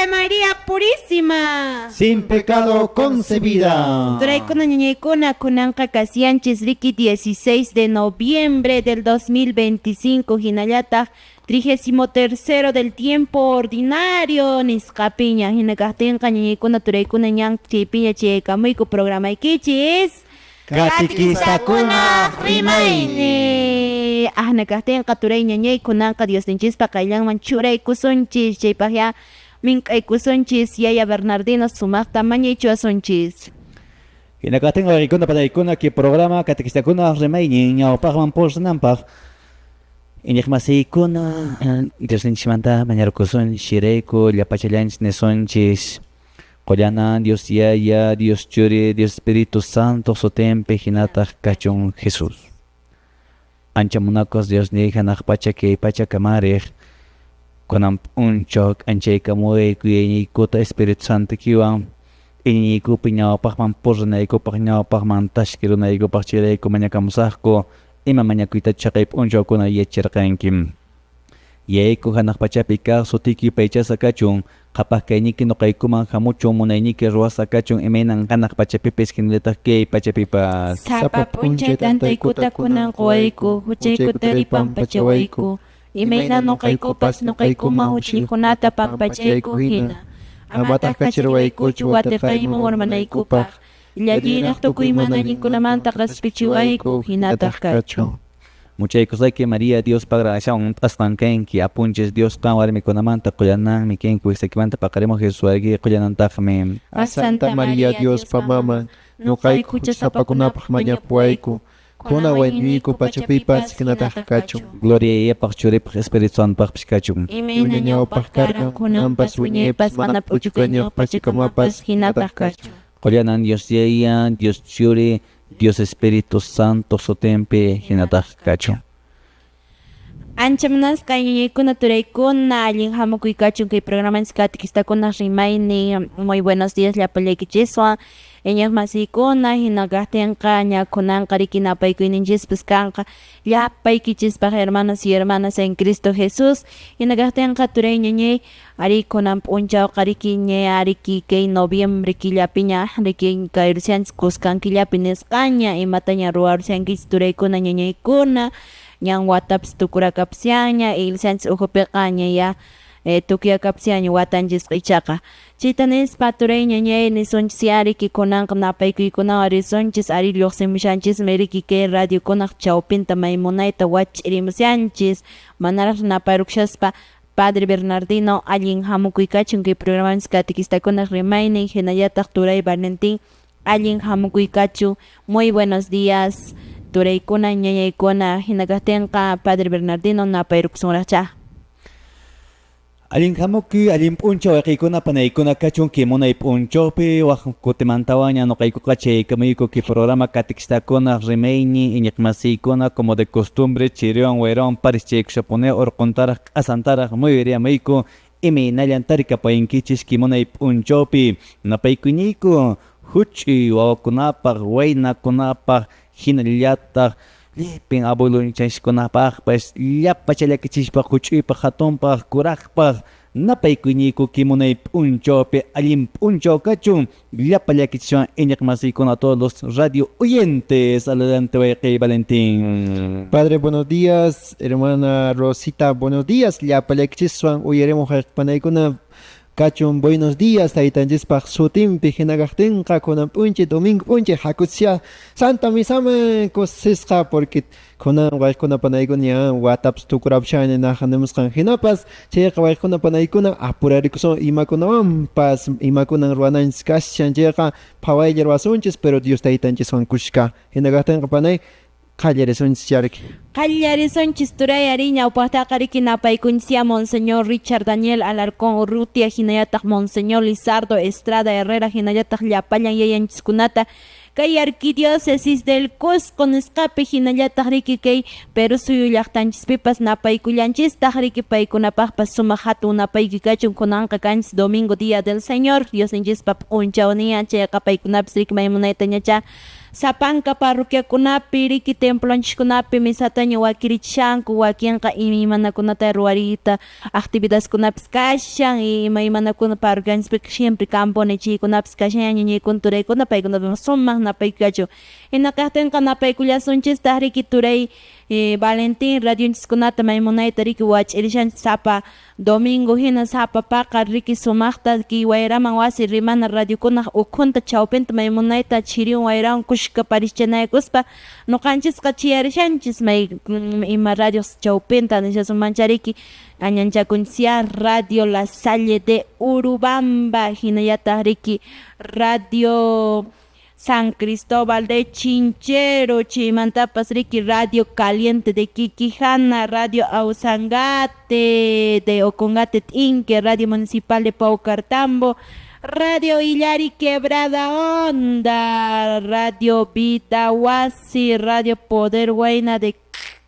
Ave María Purísima. Sin pecado concebida. Turaykuna ñañaykuna kunanqa kasianchis riki 16 de noviembre del 2025 hinallataq 33 del tiempo ordinario nisqapiña hina kaqtinqa ñañaykuna turaykuna ñan chaypiña chaykamuyku programaykichis Catequistakunaq rimaynin. Ahna kaqtinqa turay ñañay kunanqa Diosninchispa qayllanman churaykusunchis chaypaq ya mink'aykusunchis yaya Bernardino sumaqta mañaychuwasunchis. Hinakaqtinqa waykuna panaykuna kay programa catequistakunaq rimaynin ñawpaqman purinanpaq iñiqmasiykuna Diosninchikmanta mañarkusun xirayku llapachallanchis nisunchis Qollana Dios Yaya, Dios Churi, Dios Espíritu Santo sutinpi hinataq kachun Jesús. Ancha munakos Dios ni hanaq pacha kay pacha kamariq kunan p'unchaw k'anchaykamuy kuyayniykutta Espíritu Santo kiwan iñiykupi ñawpaqman purinaykupaq ñawpaqman tashkirunaykupaq chayrayku mañakamusaqku ima mañakuyta chaqay p'unchawkuna yacharqanki. Yayku hanaq pachapi kaq sutiyki paychasqa kachun qhapaq kayniyki nuqaykuman hamuchun munayniyki ruwasqa kachun imaynan hanaq pachapipis hinallataq kay pachapipas. Sapa p'unchay tantaykuta kunan quwayku, huchaykutari pampachawayku, imayna nuqaykupas nuqaykuman huchaykunata pampachayku hina. Amataq kachariwaykuchu watirqayman warmanaykupaq, llalliraq tukuy mana allinkunamanta qaspichiwayku hinataq kachun. Muchaykusayki María Dios pagrashawan t'asqan kanki apunchis Dios qan warmikunamanta qullananmi kanki wiksakimanta paqarimuq Jesús warki qullanantaqmi. A Santa María Diospa maman, nuqayku huchasapakunapaq mañapuwayku, kunan wañuyku pachapipas hinataq kachun. Gloria Yayapaq Churipaq Espíritu Santopaqpis kachun. Imayna ñawpaq karqan, kunanpas wiñaypas mana p'uchukañuq pachakamapas hinataq kachun. Qollanan Dios Yaya, Dios Churi, Dios Espíritu Santo sutinpi hinataq kachun. Ancha munasqa ñañaykuna turaykuna allin hamukuy kachun kay programanchis catequistakunaq rimaynin. Muy buenos días llapallaykichiswan iñiqmasiykuna hina kaqtinqa ña kunanqa riki napaykuyninchispas kanqa llapaykichispaq hermanos y hermanas en Cristo Jesús. Hina kaqtinqa turay ñañay ari kunan p'unchawqa riki ña riki kay noviembre killapiña riki kayrusianchis kuskan killapi nisqaña imataña ruwarushankichis turaykuna ñañaykuna ñan watapas tukurakapsianña iglesianchis ukhupiqa ña ya tukuyakapsiaña watanchisqa ichaqa chayta nispa turay ñañay nisunchis ya riki kunanqa napaykuykunawan risunchis ari lluqsimushanchismi riki kay radiokunaq chawpinta maymunayta wach'irimushanchis manaraq naparukushaspa Padre Bernardino allin hamukuy kachun kay programanchis catequistakunaq rimaynin hinallataq turay Valentín allin hamukuy kachun. Muy buenos días turaykuna ñañaykuna hina kaqtinqa Padre Bernardino napayrukusunraqcha. Allin hamukuy allin p'unchaw waqiykuna panaykuna kachun kay munay p'unchawpi waq kutimantawanña nuqaykuqa chaykamuyku kay programa catequistakunaq rimaynin iñiqmasiykuna como de costumbre chiriwan wayrawan paris chaykushapuni urquntaraq q'asantaraq muyuriamuyku imaynallan tarikapayankichis kay munay p'unchawpi napaykuyniyku huch'uy wawakunapaq waynakunapaq hinallataq llipin abuelonchiskunapaqpas llapa challakichispa huch'uypaq hatunpaq kuraqpaq napaykuyniyku kay munay p'unchawpi allin p'unchaw kachun llapa llakichiswan iñiqmasiykuna todos los radio oyentes. Adelante wayqiy Valentín. Padre, buenos días. Hermana Rosita, buenos días. Llapa llakichiswan uyarimuq panaykuna kachun buenos días taytanchispaq sutinpi hinakaqtinqa kunan p'unchay domingo p'unchay hakutsya Santa Misaman kusisqa porque kunan wayquna panaykuna ña watapas tukurapshani naqa nimusqan hinapas chayqa wayquna panaykuna apurarikusun imakunawanpas imakunan ruwananchis kashan chayqa phawaylla ruwasunchis pero Dios taytanchiswan kushka hinakaqtinqa panay qallarisunchis charki. Qallarisunchis turay ari ñawpaqtaqa riki napaykunchis Monseñor Richard Daniel Alarcón Urrutia hinallataq Monseñor Lizardo Estrada Herrera hinallataq llapallan yayanchiskunata kay arquidiócesis del Cusco nisqapi hinallataq riki kay Perú suyu llaqtanchispipas napaykullanchistaq riki paykunapaqpas sumaq hatun napaykuy kachun kunanqa kanchis domingo día del Señor Diosninchispa p'unchawniña chayqa paykunapas riki maymunaytañacha Sapanka parroquiakunapi riki templonchiskunapi misataña wakirichishanku, wakinqa imaymanakunata ruwariyta actividadkunapis kashan, imaymanakuna parroquianchispiqa siempre kampuni chaykunapis kashan ñañaykuna turaykuna paykunata sumaq napaykuykachun. Hina kaqtinqa napaykullasunchistaq riki turay Valentín radionchiskunata may munayta riki wach'irishanchis sapa domingo hina sapa paqar riki sumaqta kay wayraman wasi rimana radiokunaq ukhunta chawpinta may munayta chiriwan wayrawan kushka parischanaykuspa nuqanchisqa chiyarishanchis may ima radios chawpinta nishasunmancha riki añanchakunchisyá Radio La Salle de Urubamba hinallataq riki Radio San Cristóbal de Chinchero, chaymantapas riki Radio Caliente de Quiquijana, Radio Ausangate de Ocongate T'inque, Radio Municipal de Paucartambo, Radio Illari Quebrada Onda, Radio Vida Huasi, Radio Poder Huayna de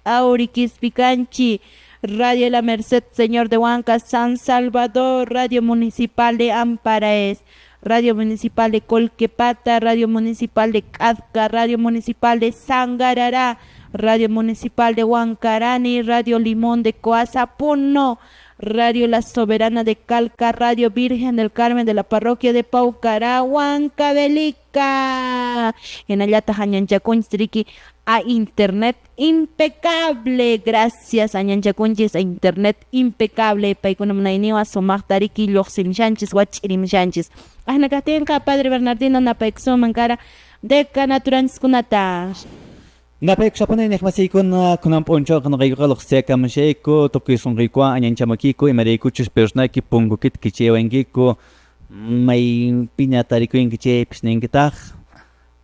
Auriquispicanchi, Radio La Merced Señor de Huanca, San Salvador, Radio Municipal de Amparaes, Radio Municipal de Colquepata, Radio Municipal de Cazca, Radio Municipal de Sangarará, Radio Municipal de Huancarani, Radio Limón de Coazapuno, Radio La Soberana de Calca, Radio Virgen del Carmen de la Parroquia de Paucará, Huancavelica. Hinallataq añanchakunchis riki a internet impecable. Gracias añanchakunchis a internet impecable. Paykuna munayniwan sumaqta riki lluqsimushanchis wach'irimushanchis. Ahna kaqtinqa Padre Bernardino napaykusunman kara decanaturanchiskunata. Napaykusapuni iñiqmasiykuna kunan p'unchawqa nuqaykuqa luqsiyakamushayku tukuy sunquykuwan añanchamukiku imaraykuchus personayki punkukita kichaywankiku maypiña tarikuyinki chaypis ninkitaq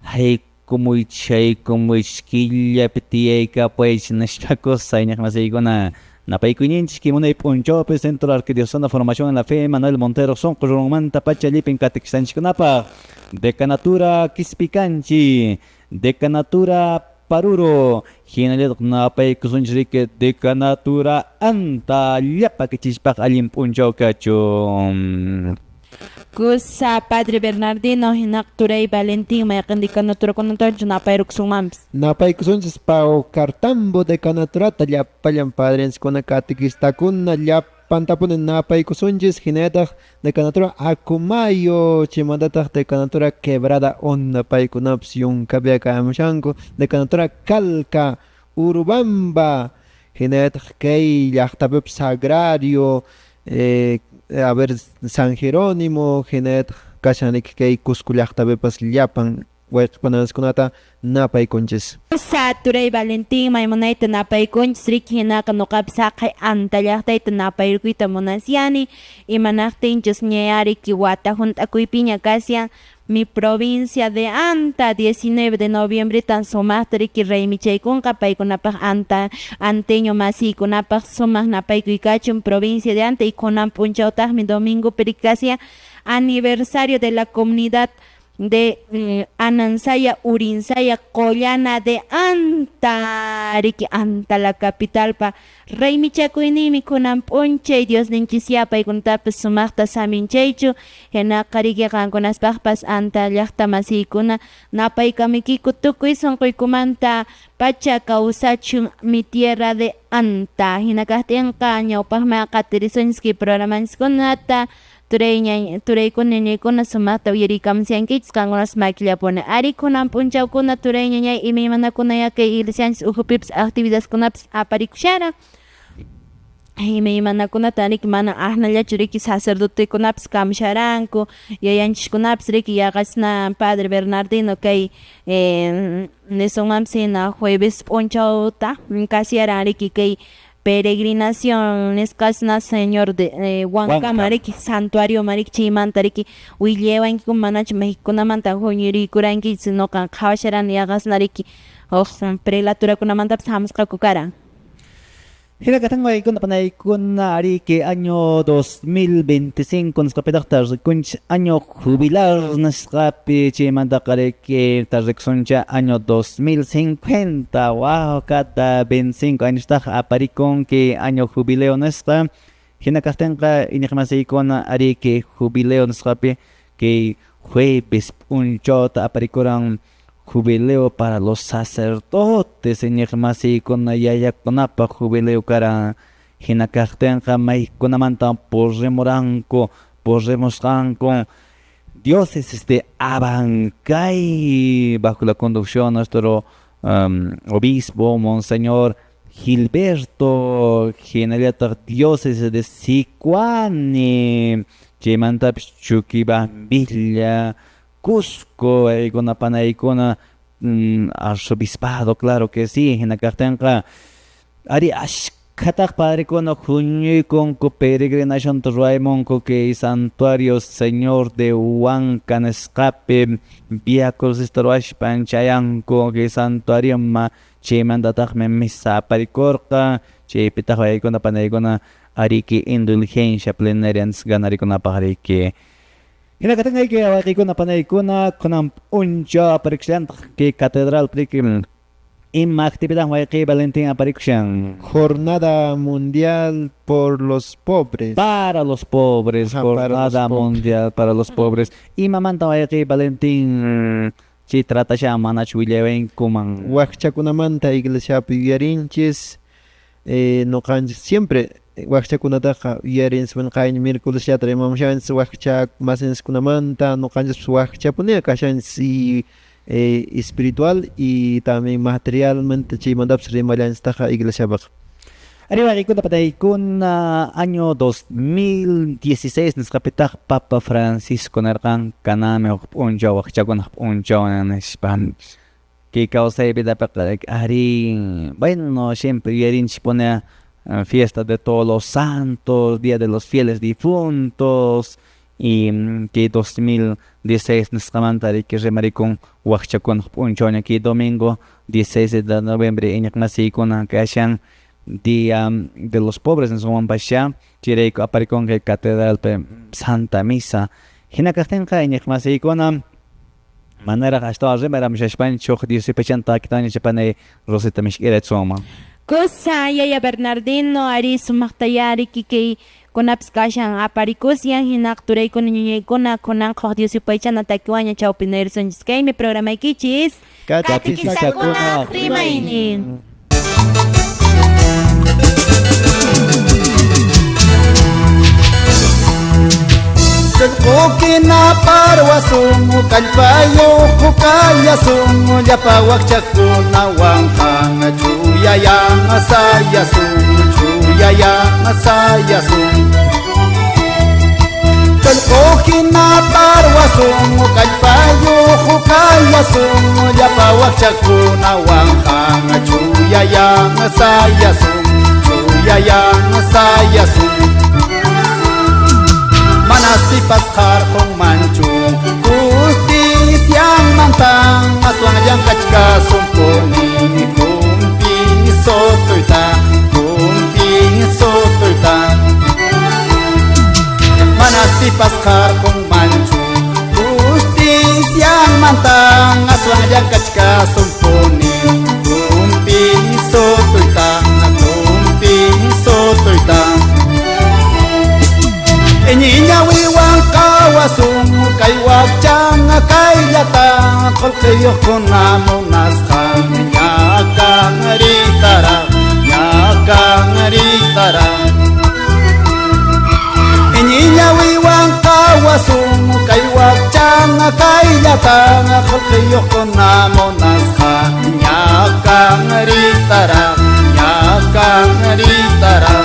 haykumuychis haykumuychis killapi tiyaykapuwaychis nispakusa iñiqmasiykuna napaykuyninchis kay munay p'unchawpi Centro Arquidiocesano Formación en la Fe Manuel Montero sunqu runmantapacha llipin katikisqanchikkunapaq Decanatura Quispicanchi, Decanatura Paruro, hinallataq napaykusunchis riki Decanatura Anta llapa kichispaq allin p'unchaw kachun. Kusa Padre Bernardino hinaq turay Valentín mayqin decanaturakunatanchu napayrukusunmanpis. Napaykusunchis Paucartambo decanaturata llapallan padrenchiskuna katikistakuna llapantapuni napaykusunchis hinallataq decanatura Acomayo chaymantataq decanatura Quebrada Honda paykunapas yunkapiqa kayamushanku decanatura Calca Urubamba hinallataq kay llaqtapipas Sagrario a ver San Jerónimo hinallataq kashan riki kay Cusco llaqtapipas llapan wayqipanakunata napaykunchis. Kusa turay Valentín maymunayta napaykunchis riki hinaqa nuqapis haqay Anta llaqtayta napayrukuyta munasiani imanaqtinchus ña riki wata hunt'akuypiña kashan mi provincia de Anta 19 de noviembre tan sumaqta riki raymichaykunqa paykunapaq Anta anteño masiykunapaq sumaq napaykuy kachun provincia de Anta y kunan p'unchawtaqmi domingopi riki kashan aniversario de la comunidad de Anansaya, Urinsaya, Qollana de Anta, riki Anta la capitalpa raymichakuyninmi kunan p'unchay Diosninchis paykunatapis sumaqta saminchaychu hinaqa riki qankunaspaqpas Anta llaqta masiykuna napaykamuykiyku tukuy sunquykumanta pacha kawsachun mi tierra de Anta hina kaqtinqa ñawpaqman qatirisunchis kay programanchiskunata turaykuna ñañaykuna sumaqta uyariykamushankichis qankunas makillapuni ari kunan p'unchawkuna turay ñañay imaymanakuna kay iglesianchis ukhupipas actividadkunapis aparikusharan imaymanakunata riki mana aqnallachu riki sacerdotekunapis kamusharanku yayanchiskunapis riki yaqachna Padre Bernardino kay nisunmanpis hina jueves p'unchawta kasiyaran riki kay peregrinación nisqasna Señor de Huancama riki santuario riki chaymanta riki willawankiku manachu Mexicokunamanta huñuriykurankichis nuqa qhawasharani yaqasna riki huk prelaturakunamantapis hamusqaku karan. Hina katan waykuna panaykuna riki año 2025 nisqapitaqta rikunchis año jubilar nisqapi chaymantaqa riki tarikusuncha año 2050 wow cada 25 añostaq aparikun kay año jubileo nisqa hina kaqtinqa iñiqmasiykuna ariki jubileo nisqapi kay jueves p'unchawta aparikuran Jubileo para los sacerdotes iñiqmasiykuna yayakunapaq jubileo karan hina kaqtinqa maykunamanta purrimuranku purrimusqanku diócesis de Abancay bajo la conducción de nuestro obispo Monseñor Gilberto hinallataq diócesis de Sicuani chaymantapis Chuquibambilla Cusco aykuna panaykuna arzobispado claro que sí hina kaqtinqa ari ashkhataq padrekuna huñuykunku peregrinacionta ruwaymunku kay santuario Señor de Huanca nisqapi Via Crucista ruwashpan chayanku kay santuarioma chaymantataqmi misa aparikurqa chaypitaq waykuna panaykuna ariki indulgencia plenaria nisqa ganarikunapaq riki. Hina katinqayki wayqiykuna panaykuna kunan p'unchaw aparikusllantaq kay catedral riki ima actividad wayqiy Valentín aparikushan. Jornada Mundial por los Pobres. Para los pobres, Ajá, para los Jornada pobres. Mundial para los Pobres. Imamanta wayqiy Valentín chay tratashan manachu willawankuman. Wakchakunamanta iglesiapi yuyarinchis, noqanchis siempre wakchakunataqa yuyarinchis, bueno, qayna miércoles rimamushanchis wakcha masinchiskunamanta, noqanchis wakchapuni kashanchis y espiritual y también materialmente chaymantapas rimallanchistaqa iglesiapaq. Arriba riykuna pataykuna año 2016 nisqapitaq Papa Francisco nirqan kanami huk p'unchaw wakchakunaq p'unchaw nispa. Kay kawsaypidapiqa ari bueno siempre yuyarinchis pone fiesta de todos los santos, día de los fieles difuntos y kay 2016 nisqamanta riki rimarikun wakchakunaq p'unchawña kay domingo 16 de noviembre iñiqmasiykuna kashan Día de los Pobres nisqawanpascha chayrayku aparikun kay catedralpi Santa Misa. Hina kaqtinqa iñiqmasiykuna manaraq ashtawan rimaramushashpanchik huk Dios yupaychanta takitaña panay Rosita mishk'irachwanman. Kusa yaya Bernardino ari sumaqtaya riki kay kunapis kashan aparikusyan hinaq turaykuna ñuñaykuna kunanqa huk Dios yupaychana takiwaña chawpinayrusunchis kaymi programaykichis Catequistakunaq rimaynin. Challqukina parwasun kallpayuq hukallasun llapa wakchakunawan chuyayan sayasun chuyayan sayasun. Challqukina parwasun kallpayuq hukallasun llapa wakchakunawan chuyayan sayasun chuyayan sayasun. Manas pipas qarqunmanchu justicianmantan aswan llank'achkasunpuni kumpi sutuyta kumpi sutuyta. Manas pipas qarqunmanchu justicianmantan aswan llank'achkasunpuni kumpi sutuyta kumpi sutuyta. Iñiñawiwan qawasun kay wakchan kayllata qullqiyuqkuna munasqan ñakanritara ñakanritara. Iñiñawiwan qawasun kay wakchan kayllata qullqiyuqkuna munasqan ñakanritara ñakanritara.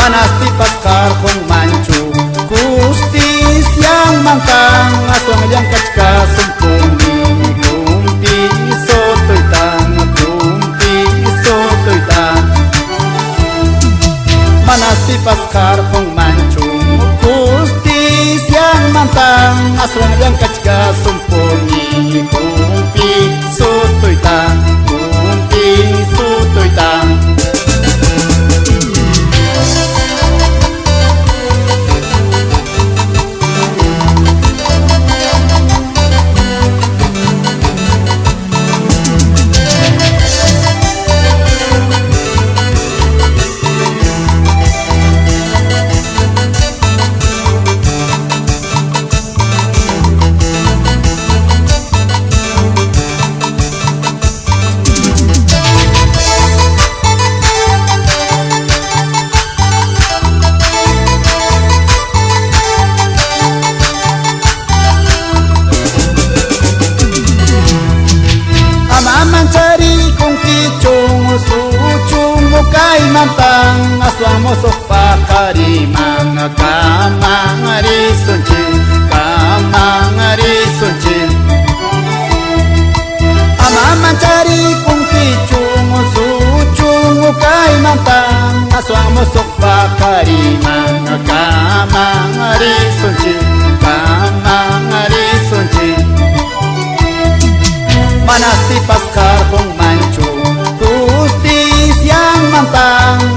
Manas pipas qarqunmanchu justicianmantan aswan llank'achkasunpuni kumpi sutuyta kumpi sutuyta. Manas pipas qarqunmanchu justicianmantan aswan llank'achkasunpuni kumpi sutuyta kumpi sutuyta.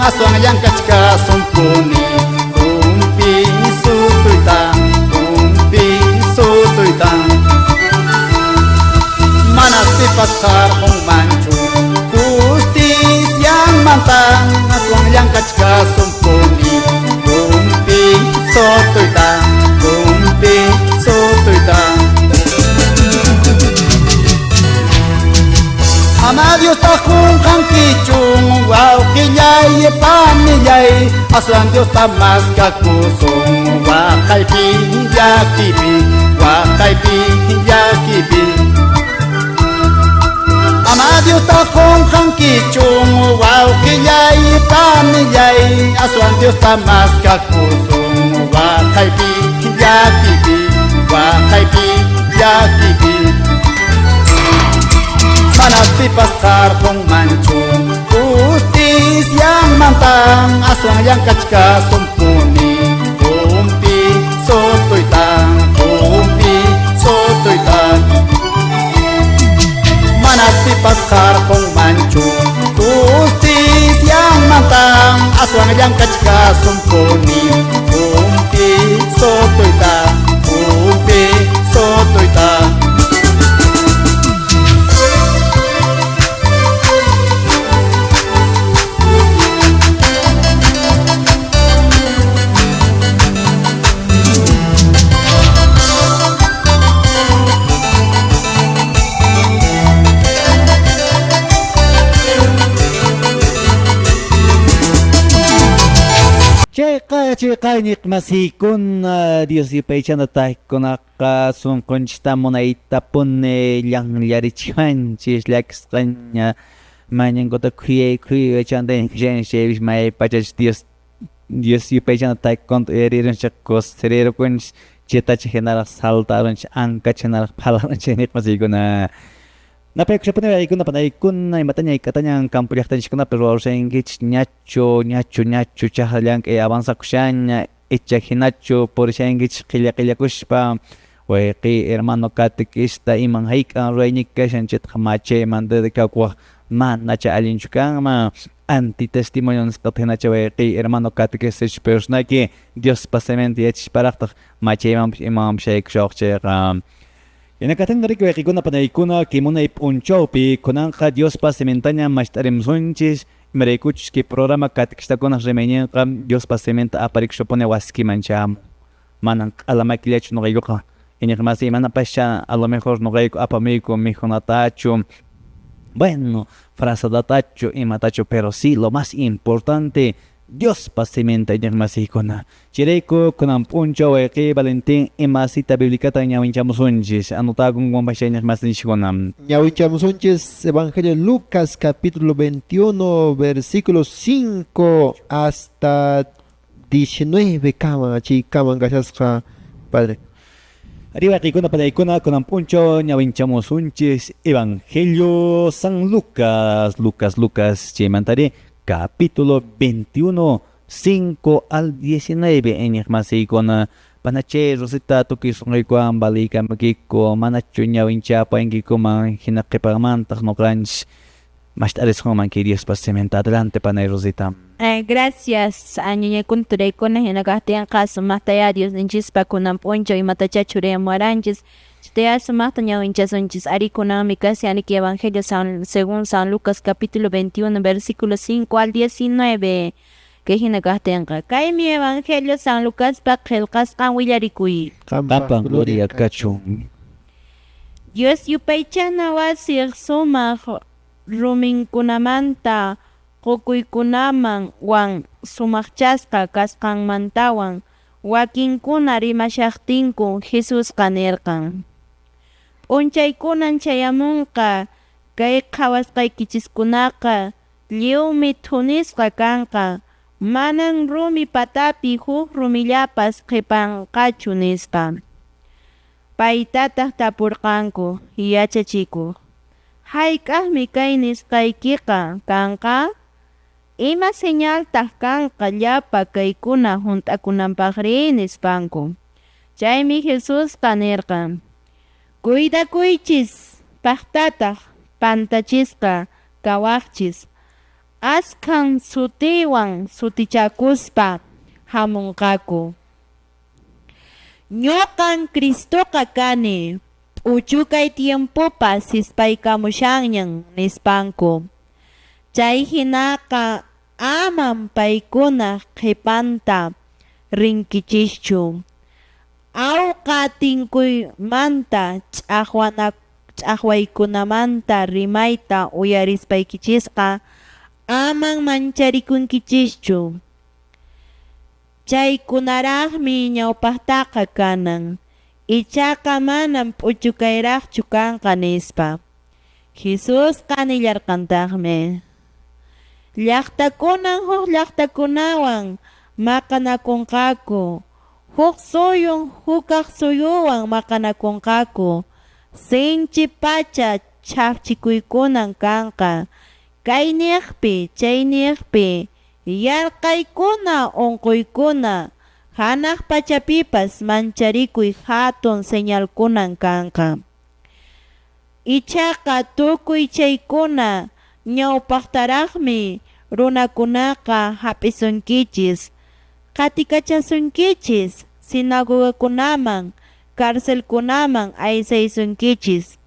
Aswan llankachkasunpuni Qumpi sutuyta, qumpi sutuyta. Manas pipas qarqunmanchu Justicianmanta aswan llankachkasunpuni Qumpi sutuyta, qumpi sutuyta. Ama Diosta qunqankichun wawqillay panillay aswan Diosta maskakusun waqaypi llakipi waqaypi llakipi. Ama Diosta qunqankichun wawqillay panillay aswan Diosta maskakusun waqaypi llakipi waqaypi llakipi. Manas pipas qarqunmanchu justicianmanta aswan llankachkasunpuni Qumpi sutuyta, qumpi sutuyta. Manas pipas qarqunmanchu justicianmanta aswan llankachkasunpuni Qumpi sutuyta, qumpi sutuyta. Chayqa chayqa iñiqmasikuna Dios yupaychana taykunaqa sunqunchikta munaytapuni llanllarichiwanchis llakisqaña mañankuta khuyay khuyay chanta chaypis maypachachus Dios Dios yupaychana taykunata uyarirunchik kusirirkunchik chaytacha hinaraq saltarunchik ankacha hinaraq phalarunchik iñiqmasikuna. Napaykushapuni waykuna panaykuna imataña hayk'ataña campo llaqtanchikkunapi ruwarushankichik ñachu ñachu ñachu chaqra llank'ay avanzakushaña icha hinachu purishankichik qilla qillakushpa wayqiy hermano catequista iman hayk'an ruwayñiki kashan chaytaqa machayman dedicakuwaq manacha allinchu kanman antitestimonio nisqata hinacha wayqiy hermano catequista personaki Diospa siminta yachashparaqtaq machaymanpas imamanpas shaykushawaq chayqa. Yanakatinqa riki wayqikuna panaykuna kay munay p'unchawpi kunanqa Diospa simintaña mast'arimusunchis imaraykuchus kay programa catequistakunaq rimayninqa Diospa siminta aparikushapuni wasikiman chayamun manan q'ala makillachu nuqaykuqa iñiqmasiy manapascha a lo mejor nuqayku apamuyku mikhunatachu bueno frazadatachu imatachu pero sí lo más importante Diospa siminta iñiqmasiykuna. Chayrayku kunan p'unchaw wayqiy Valentín ima cita biblicata ñawinchamusunchis anotakunkumanpas iñiqmasinchiskuna. Ñawinchamusunchis Evangelio de Lucas capítulo 21 versículos 5 hasta 19 kama chaykaman kashasqa padre. Arriba wayqiykuna panaykuna kunan p'unchaw ñawinchamusunchis Evangelio San Lucas Lucas Lucas chaymantari capítulo 21, 5 al 19 iñiqmasiykuna panachay Rosita tukuy sunquykuwan valiykamukiku manachu ñawinchapankikuman hina qhipanmantaq nuqanchis mast'arisunman kay Diospa siminta. Adelante panay Rosita. Gracias añañaykuna turaykuna hina kaqtinqa sumaqtaya Diosninchispa kunan p'unchaw imatacha churayamuwaranchis chaytaya sumaqta ñawinchasunchis ari kunanmi kashan riki Evangelio según San Lucas capítulo 21 versículo 5 al 19 kay hina kaqtinqa kaymi Evangelio San Lucaspa qillqasqan willarikuy. Qampan gloria kachun. Dios yupaychana wasiq sumaq ruminkunamanta qukuykunaman wan sumaqchasqa kasqanmantawan wakinkuna rimashaqtinku Jesusqa nirqan: P'unchaykunan chayamunqa kay qhawasqaykichiskunaqa lliwmi thunisqa kanqa, manan rumi patapi huk rumillapas qhepanqachu, nispa. Paytataq tapurqanku: Yachachikuq, hayk'aqmi kay nisqaykiqa kanqa? Ima señaltaq kanqa llapa kaykuna hunt'akunanpaqri? nispanku. Chaymi Jesusqa nirqan: Cuidakuychis, paqtataq pantachisqa kawaqchis, Askhan sutiywan sutichakuspa hamunqaku, Ñoqan Cristoqa kani, p'uchukay tiempopas sispaykamushanñan, nispanku. Chay hinaqa aman paykunaq qhepanta rinkichischu. Awqa tinkuymanta ch'aqwaykunamanta rimayta uyarispaykichisqa aman mancharikunkichischu, chaykunaraqmi ñawpaqtaqa kanan, ichaqa manan p'uchukayraqchu kanqa, nispa. Jesusqa nillarqantaqmi: Llaqtakunan huk llaqtakunawan maqanakunqaku, huk suyun hukkaq suyuwan maqanakunqaku, sinchi pacha chhaphchikuykunan kanqa kayniqpi chayniqpi, yarqaykuna, onqoykuna, hanaq pachapipas mancharikuy hatun señalkunan kanqa. Ichaqa tukuy chaykuna ñawpaqtaraqmi runakunaqa hap'isunkichis, qatikachasunkichis, sinagogakunaman, carcelkunaman aysaysunkichis.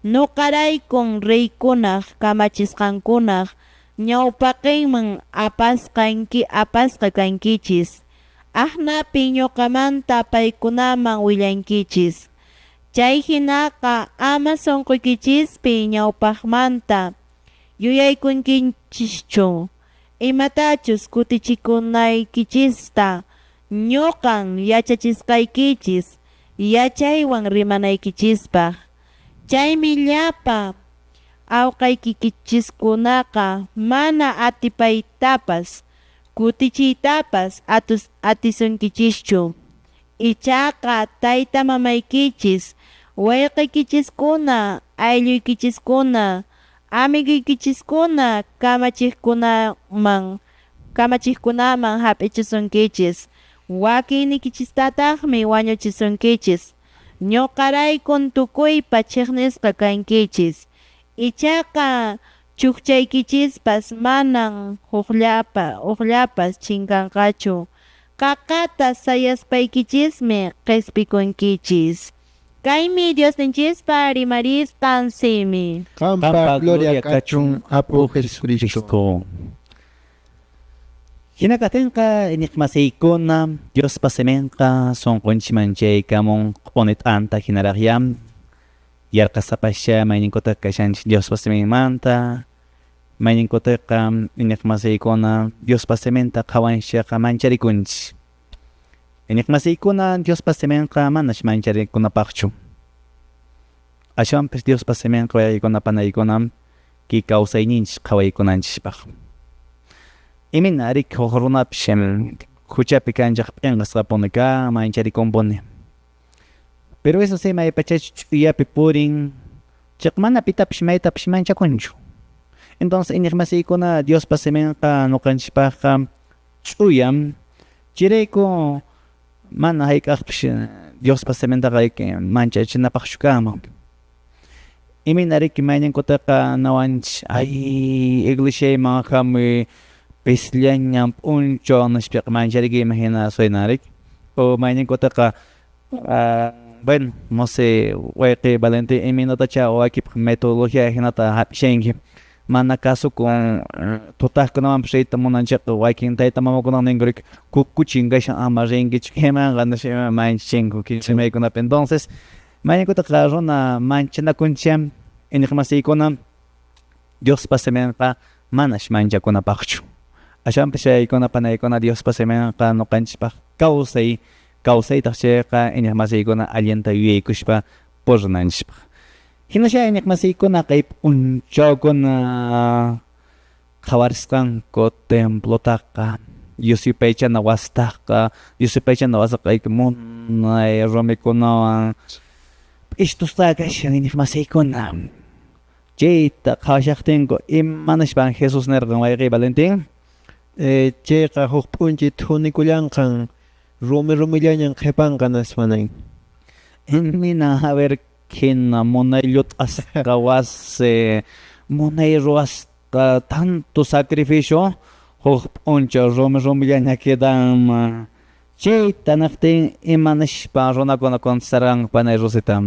Ñoqaraykun reykunaq kamachisqankunaq ñawpaqenman apasqa kankichis, aknapin ñoqamanta paykunaman willankichis. Chay hinaqa ama sonqoykichispi ñawpaqmanta yuyaykunkichischu imatachus kutichikunaykichista, ñoqan yachachisqaykichis yachaywan rimanaykichispaq. Chaymi llapa awqaykichiskunaqa mana atipaytapas kutichiytapas atisunkichischu. Ichaqa tayta mamaykichis, wayqeykichiskuna, aylluykichiskuna, amiguykichiskuna kamachiqkunaman hap'ichisunkichis, wakinniykichistataqmi wañuchisunkichis. Ñoqaraykun tukuypa cheqnisqa kankichis, ichaqa chukchaykichispas manan hukllapas chinkanqachu. Qaqata sayaspaykichismi qespikunkichis. Kaymi Diosninchispa rimarisqan simi. Qanpaq gloria kachun Apu Jesucristo. Hina kaqtinqa iñiqmasiykuna Diospa siminqa sunqunchikman chaykamun q'uni t'anta hinaraqyá yarqasapascha mayninkuta kashanchik Diospa siminmanta, mayninkutiqa iñiqmasiykuna Diospa siminta qhawanshaqa mancharikunchik. Iñiqmasiykuna Diospa siminqa manash mancharikunapaqchu. Ashwanpis Diospa siminqa wayaykuna panaykuna kay kawsayninchik qhawaykunanchikpaq. Imayna riki huk runapish huchapi kanchaq p'inqasqapuni kan, mancharikunpuni. Pero eso sí maypachachu ch'uyapi purin, chayqa mana pitapish maytapish manchakunchu. Entonces iñiqmasiykuna Diospa siminqa ñuqanchikpaqqa ch'uyam, chayrayku mana hayk'aqpish Diospa simintaqa manchachinapaqchu kanman. Imayna riki mayninkutaqa nawanchik ay iglesiayman hamuy pisllaña p'unchaw nishpaqa mancharikuyman hina suena riki o mayninkutaqa bueno no sé wayqiy Valentin imaynatacha wakipaq metodología hinata hap'ishanki mana kasukun tutaqkunawanpis riyta munanchikqa wakin tayta mamakunaqa ninku riki kukuchin kashan ama rinkichu kaymanqa nispa manchachinku rimaykunapi entonces mayninkutaqa runa manchanakunchik iñiqmasiykuna Diospa siminqa manash manchakunapaqchu. Ashwanpis chaykuna panaykuna Diospa siminqa ñuqanchikpaq kawsay, kawsaytaq chayqa iñiqmasiykuna allinta yuyaykushpa purinanchikpaq. Hinasha iñiqmasiykuna kay p'unchawkuna qhawarisqanku templotaqa Dios yupaychana wasitaqa, Dios yupaychana wasiqa munay rumikunawan p'ishtusqa kashan iñiqmasiykuna. Chayta qhawashaqtinku imanishpan Jesús nirqan wayqiy Valentín? Chayqa huk p'unchay thunikullanqan rumi rumillañan qhipanqa nispa nin. Imayna a ver hina munay llut'asqa wasi munay ruwas Kanqa tanto sacrificio huk p'unchaw rumi rumillaña quedanman. Chayta niqtin ima nishpa runakuna contestarqanku panay Rosita?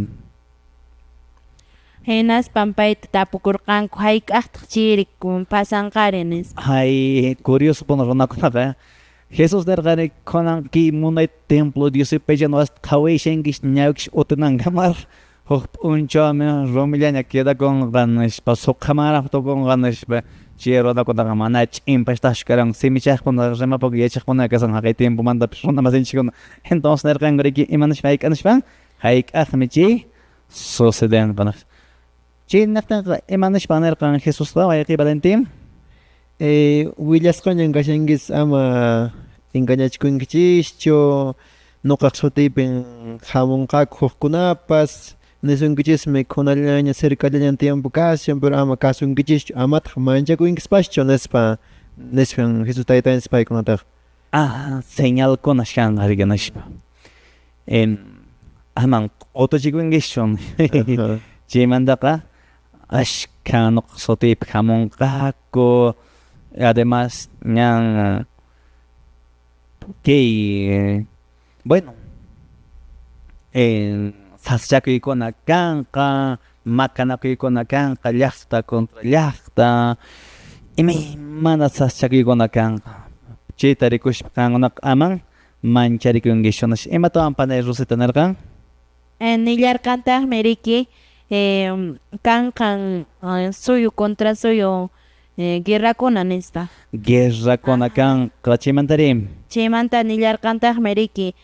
Hinaspan payta tapukurqanku hayk'aqtaq chayri pasanqari nispa. Hay, curioso puna runakunaqa. Jesús nirqani kunan kay munay templo Dios yupaychana wasita qhawayshankish ñawkish utinankamaraq huk p'unchawmi rumillaña quedakunqa nispa suqhamanraq tukunqa nispa. Chay runakunaqa mana ch'impashtaqchu karanku simichaqkuna rimapakuq yachaqkuna kashan haqay tiempomantapis runa masinchikkuna. Entonces nirqanku riki ima nishpa hayk'a nishpa hayk'aqmi chay sucedenqa nispa. Chay niqtinqa ima nishpa nirqan Jesusqa wayqiy Valentín? Willasqañan kashankichis ama engañachikunkichischu nuqaq sutiypin hamunqaku hukkunapas nisunkichismi khunallaña cercallaña tiempo kashan pero ama kasunkichischu amataq manchakunkispaschu nispa nispan Jesús taytanchis paykunataqa. Ah, señalkuna kanqa riki nishpa. Aman q'utuchikunkichischu. Chaymantaqa ashkha nuqa sutiypi hamunqaku. Además ñan kay bueno sasachakuykuna kanqa maqanakuykuna kanqa llaqta contra llaqta imaymana sasachakuykuna kanqa chayta rikushpa qankunaqa aman mancharikunkichu nispa. Imatawan panay Rosita nirqan? Nillarqantaqmi riki kanqan suyu contra suyu guerrakuna nispa. Guerrakuna kanqa chaymantari? Chaymanta nillarqantaqmi riki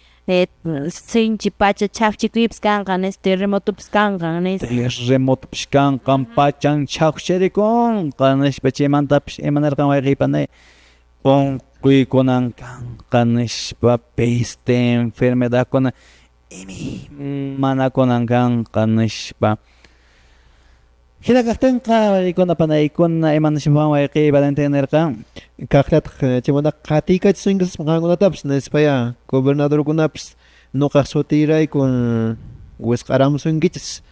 sinchi pacha chhafchikuypis kanqa nispa terremotopis kanqa nispa. Terremotopis kanqan pachan chhafchirikunqa nispa chaymantapis ima nirqan wayqiy panay unquykunan kanqa nispa peste enfermedadkuna imaymanakunan kanqa nispa. Hina kaqtinqa wayqiykuna panaykuna ima nishpa wayqiy Valentín nirqan? Kaqllataq chaymantaqa qatiykachisunkichis qankunatapas nispaya gobernadorkunapis nuqaq sutiyraykun wisq'aramusunkichis.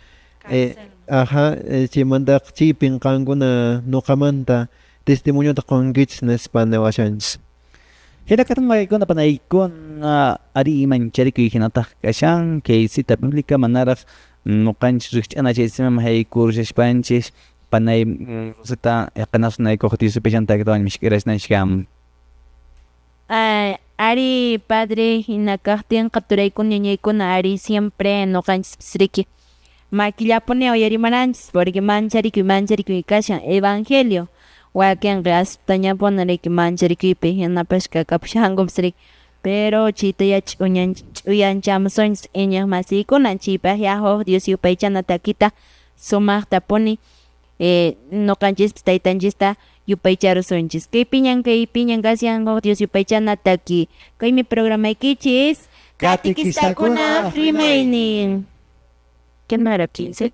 Aja chaymantaqa chaypin qankuna nuqamanta testimoniota qunkichis nispa niwashanchis. Hina kaqtin wayqiykuna panaykuna ari mancharikuy hinataq kashan kay cita bíblica manaraq nuqanchis rikch'ana chay simiman haykurishaspanchis panay Rosita yaqanasunaykuq Dios yupaychanta mishk'irashnanchikam. Ari padre hina kaqtinqa turaykuna ñañaykuna ari siempre nuqanchispis riki makillapuni uyarimananchis porque mancharikuy mancharikuy kashan evangelio wakinqa astañapuni riki mancharikuypi hinapas kakapushankupas riki pero chaytaya ch'uyanchamusunchis iñiq masiykuna chaypaqya huk Dios yupaychana takita sumaqtapuni nuqanchispis taytanchista yupaycharusunchis. Kaypiñan kaypiñan kashan huk Dios yupaychana taki. Kaymi programaykichis Catequistakunaq rimaynin. ¿Qué no era 15?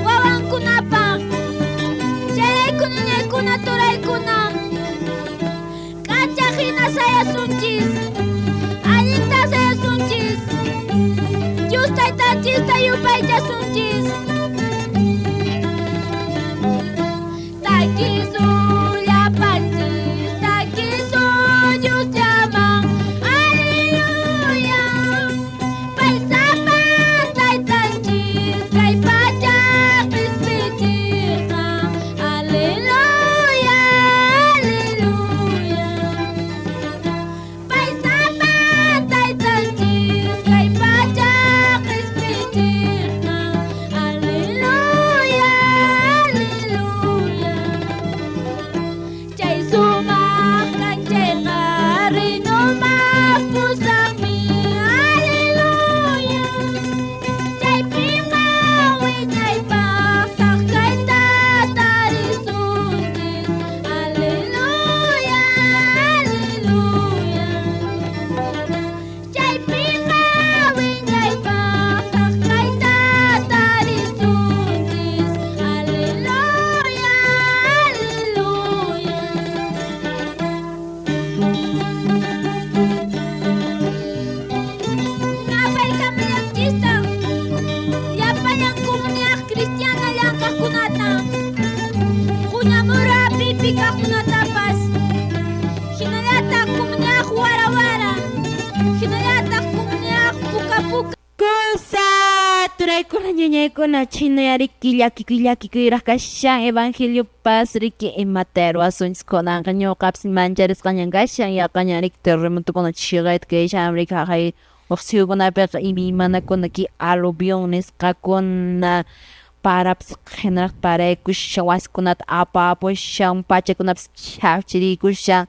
Wawankunapaq chayraykuna ñañaykuna turaykuna. Taytanchista yupaychasunchis. Takisun llapanchis, takisun Diosllaman. Aleluya. Pay sapa Taytanchis, kay pacha qispichiqqa. Aleluya, aleluya. Pay sapa Taytanchis, kay pacha qispichiqqa. Aleluya, aleluya. Chay sumaq kanchayqa reinuman pusaqmi. Aleluya. Chaypiqa wiñaypaq thak kayta tarisunchis. Aleluya, aleluya. Chaypiqa wiñaypaq thak kayta tarisunchis. Aleluya, aleluya. Napaykamullanchistaq llapallan comunidad cristiana llank'aqkunata, Quñamura pipi kaqkunatapas, hinallataq comunidad Wara Wara, hinallataq comunidad Puka Puka. Kusa turaykuna ñañaykuna chhinayariki llakikuy llakikuyraq kashan evangeliopas riki imata ruwasunchis kunanqa ñuqapas mancharisqañan kashan yaqañan riki terremotokuna chiqayta kashan riki haqay huk suyukunapiqa imaymanakuna kay aluvión nisqakuna parapas hinaraq paraykushan wasikunata apapushan pachakunapas chhafchirikushan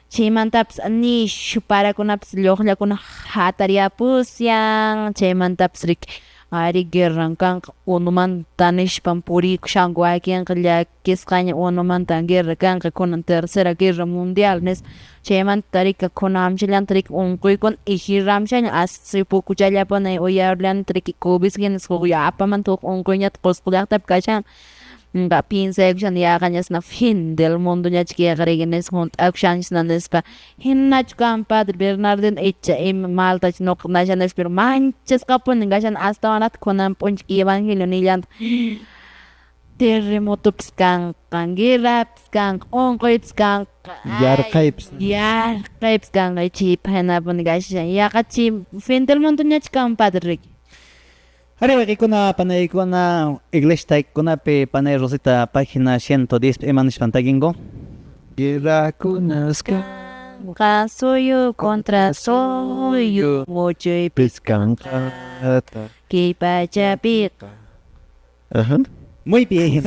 chaymantapas nishu parakunapas lluqllakuna hatariyapushan chaymantapas riki ari guerran kanqa unumanta nishpan purikushanku wakinqa llakisqaña unumanta guerra kanqa kunan tercera guerra mundial nispa chaymanta riki kunan amchallanta riki unquykuna ijiramshaña hace pocochallapuni uyarillanta riki covid hina huk yapamanta huk unquyñataq Qusqu llaqtapi kashan piensaykushani yaqañasna fin del mundoñachu kayqa riki nispa hunt'akushanchisna nispa hinachu kan padre Bernardino icha ima maltachu ñuqa nashanichu pero manchasqapuni kashani astawanraqtaq kunan p'unchay evangelio nillantaq terremotopas kanqa guerrapis kanqa unquypis kanqa Yarqaypis. Yarqaypis kanqa chaypaq hinapuni kashan yaqa chay fin del mundoñachu kan padre riki. Ari wayqiykuna panaykuna iglesia kunapi panay Rosita página 110 ima nishpan takinku. Guerrakunas Kanqa suyu contra suyu muchuypis kanqa kay pachapiqa. Ajá. Muy bien.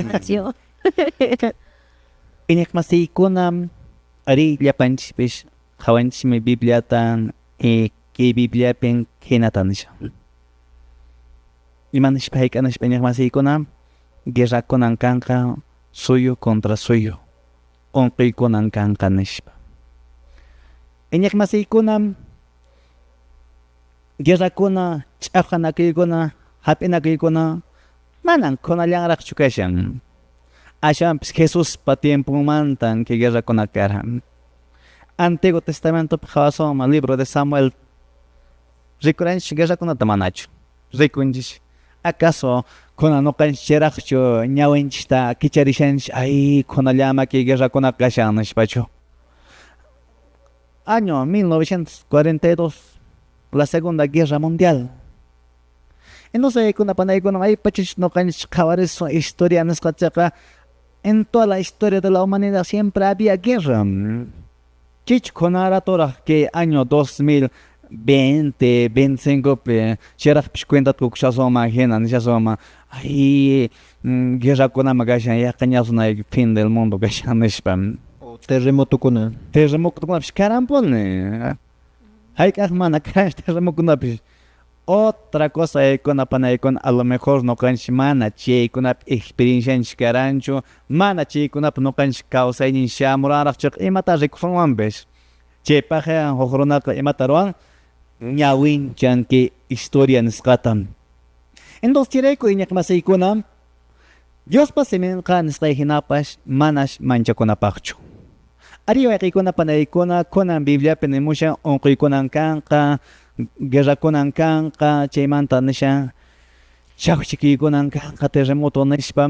Iñiqmasiykuna ari llapanchispis qhawanchismi Bibliata kay Bibliapin hinata nishan. Ima nishpa hayk'anishpa iñiqmasiykuna guerrakunan kanqa suyu contra suyu unquykunan kanqa nishpa. Iñiqmasiykuna guerrakuna ch'aqanakuykuna hap'inakuykuna manan kunallanraqchu kashan. Ashanpis Jesuspa tiemponmantan kay guerrakuna karqan. Antiguo Testamentopi qhawasunman libro de Samuel rikuranchis guerrakunata manachu rikunchis. Acaso kunan ñuqanchis chayraqchu ñawinchista kicharishanchis ay kunallama kay guerrakuna kashan nishpachu. Año 1942 la Segunda Guerra Mundial. Entonces kuna panaykuna may pachis ñuqanchis qhawarisun historia nisqachaqa en toda la historia de la humanidad siempre había guerra. Chich kunaratoraq kay año 2020, 25 pi chayraqpis cuentata qukushasunman hina nishasunman ay guerrakunama kashan yaqañasunayki fin del mundo kashan nishpa. Terremotokuna. Terremotokunapis karanpuni. Hayk'aq mana karanchu terremokunapis. Otra cosa aykuna panaykuna a lo mejor ñuqanchis mana chaykunapi experiencianchis karanchu mana chaykunapi ñuqanchis kawsaynin shamuranraqchu imata rikusunmanpis. Chaypaqqa huk runaqa imata ruwan ñawinchan kay historia nisqata. Entonces chayrayku iñiqmasiykuna Diospa siminqa nisqay hinapas manas manchakunapaqchu. Ari wayqiykuna panaykuna kunan Bibliapi nimushan unquykunan kanqa guerrakunan kanqa chaymanta nishan Chawchikuykunan kanqa terremoto nispa.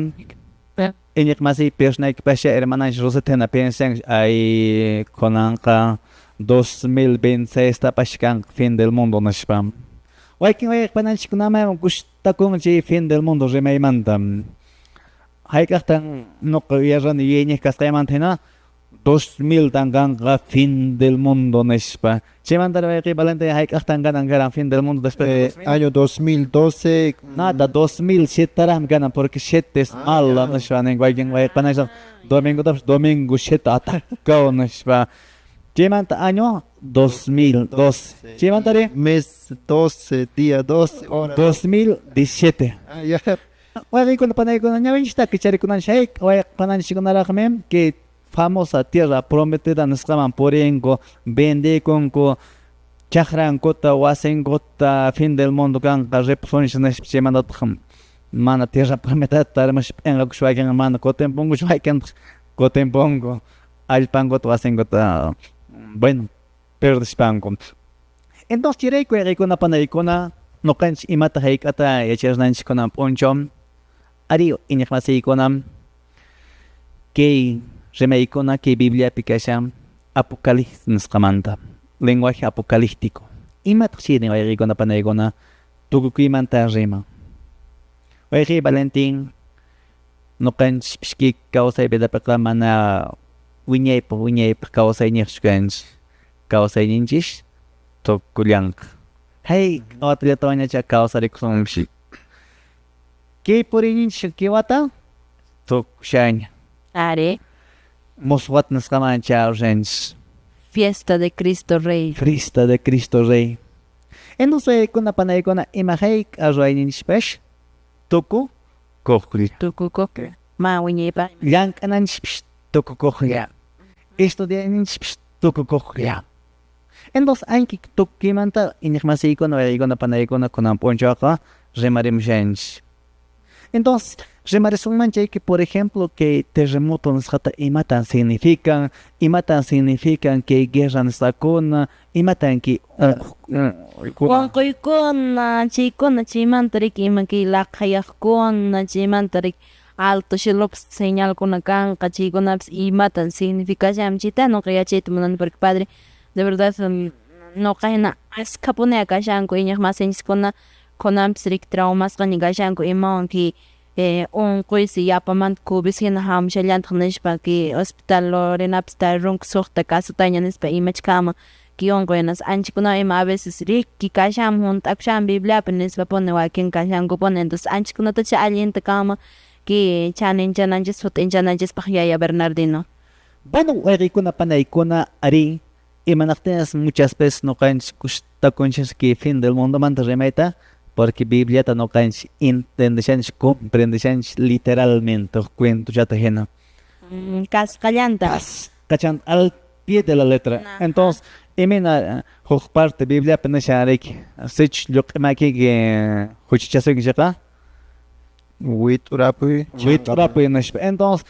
Iñiqmasiy piernaykipascha hermananchik Rosita piensan ay kunanqa 2026 tapash kanqa fin del mundo nispa. Wakin wayqpananchikkunaman gustakun chay fin del mundo rimaymanta. Hayk'aqtan nuqa uyarani yuyayñiq kasqaymanta hina 2000 tan kanqa fin del mundo nispa. Chaymanta wayqiy Valentín hayk'aqtan kanan karan fin del mundo después de 2000? Año 2012. Nada, 2007 taraqmi kanan porque 7 es malo nispa nin wakin wayqpananchik domingotapas domingo 7 atakaw nispa. Chaymanta año 2012. Chaymantari Mes 12, día 12, hora. 2017. Ah, ya. Wayqiykuna panaykuna ñawinchikta kicharikunan hayk'a wayqpananchikkunaraqmi que famosa tierra prometida nisqaman purinku vendekunku chakrankuta wasinkuta fin del mundo kanqa ripusunchik nispa chaymantataq mana tierra prometida tarimush p'inqakush wakinqa mana kutinpunkuchu waykintaq kutinpunku allpankuta wasinkuta bueno perdishpanku. Entonces chayrayku wayqiykuna panaykuna ñuqanchik imata hayk'ata yacharnanchik kunan p'unchaw ari iñiqmasiykuna kay rimaykuna kay Bibliapi kashan apocalipsis nisqamanta lenguaje apocalíptico. Imataq chayri wayqiykuna panaykuna tukukuymanta riman. Wayqiy Valentín ñuqanchik pishki kawsay vidapiqa mana wiñaypaq wiñaypaq kawsayñiqchu kanchik kawsayninchik tukullanqa. Hayk'a watallatawanñacha kawsarikusunchik. Kay puriyninchik kay wata tukushaña. Are. Musuq wata nisqaman chayarushanchik. Fiesta de Cristo Rey. Fiesta de Cristo Rey. Entonces waykuna panaykuna ima hayk'a ruwayninchikpash tukukuqlla. Tukukuqlla. Ma wiñaypaq. Llank'ananchikpish tukukuqlla. Estudiayninchikpish tukukuqlla. Entonces anki tukuymanta iñiqmasiykuna wayqiykuna panaykuna kunan p'unchawqa rimarimushanchik. Entonces rimarisunman chayki por ejemplo kay terremoto nisqata imatan significan, imatan significan kay guerra nisqakuna, imatan kay Unquykuna chaykuna chaymanta riki ima kay laqhayaqkuna chaymanta riki alto cielopas señalkuna kanqa chaykunapas imatan significashan chayta nuqa yachayta munani porque padre de verdad nuqa hina askhapuni kashanku iñiqmasinchiskuna kunanpis riki traumasqaña kashanku imawan kay unquysi yapamanta COVID hina hamushallantaq nishpa kay hospital Lorenapis tarirunku suqta casutaña nispa imach kanman kay unquy anchakuna ima a veces riki kashanman hunt'akushanman Bibliapi nispapuni wakin kashankupuni entonces anchakunatacha allinta kanman kay chaninchananchis sut'inchananchispaq yaya Bernardino. Bueno, wayqiykuna panaykuna ari imanaqtinas muchas veces ñuqanchik gustakunchik kay fin del mundomanta rimayta porque Bibliata ñuqanchik entendeshanchik comprendeshanchik literalmente huk cuentochata hina. Kasqallanta. Kasqachanta al pie de la letra. Entonces imayna huk parte Bibliapi nishan riki sichus lluq'i makiyki huchachasunki chayqa Wit'urapuy. Wit'urapuy nispa. Entonces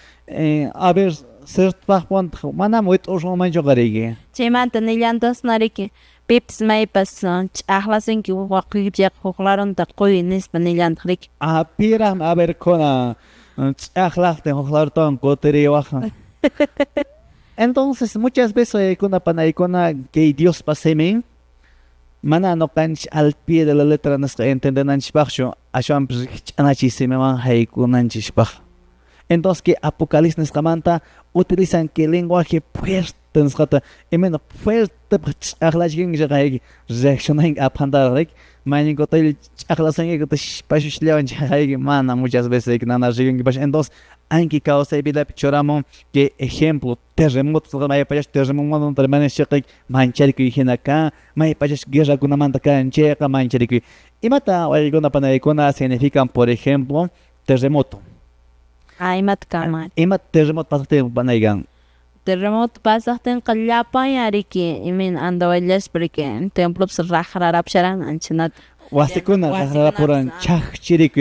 a ver ciertopaqpantaq manam wit'urunmanchuqa riki. Chaymanta nillantasna riki pipis maypas ch'aqlasunki waquykipi chayqa huk larunta quy nispa nillantaq riki. Ah, piraqmi a ver kuna ch'aqlaqtin huk larutawan kutiriwaqqa. Entonces muchas veces kuna panaykuna kay Diospa simin mana ñuqanchik al pie de la letra nisqa entendenanchikpaqchu ashwanpis rikch'anachiy simiwan haykunanchikpaq. Entonces kay Apocalipsis nisqamanta utilizan kay lenguaje fuerte nisqata imayna fuerte ch'aqlachkinki chayqa reaccionanki aphantaraq riki mayninkuta ch'aqlasunki pashusllawan chayqa mana muchas veces nanarikunkipash. Entonces anki kawsay vidapi churamun kay ejemplo terremoto maypachash terremoto rimanchik mancharikuy hina kan maypachash guerrakunamanta kan chayqa mancharikuy. Imata wayqikuna panaykuna significan por ejemplo terremoto. Ah, imata kanman. Ima terremoto pasaqtin panaykan. Terremoto pasaqtinqa llapan riki imayna andawallaspa riki templopas raqrarapusharan anchanata. Wasikuna qaqrapuran chaqchiriku.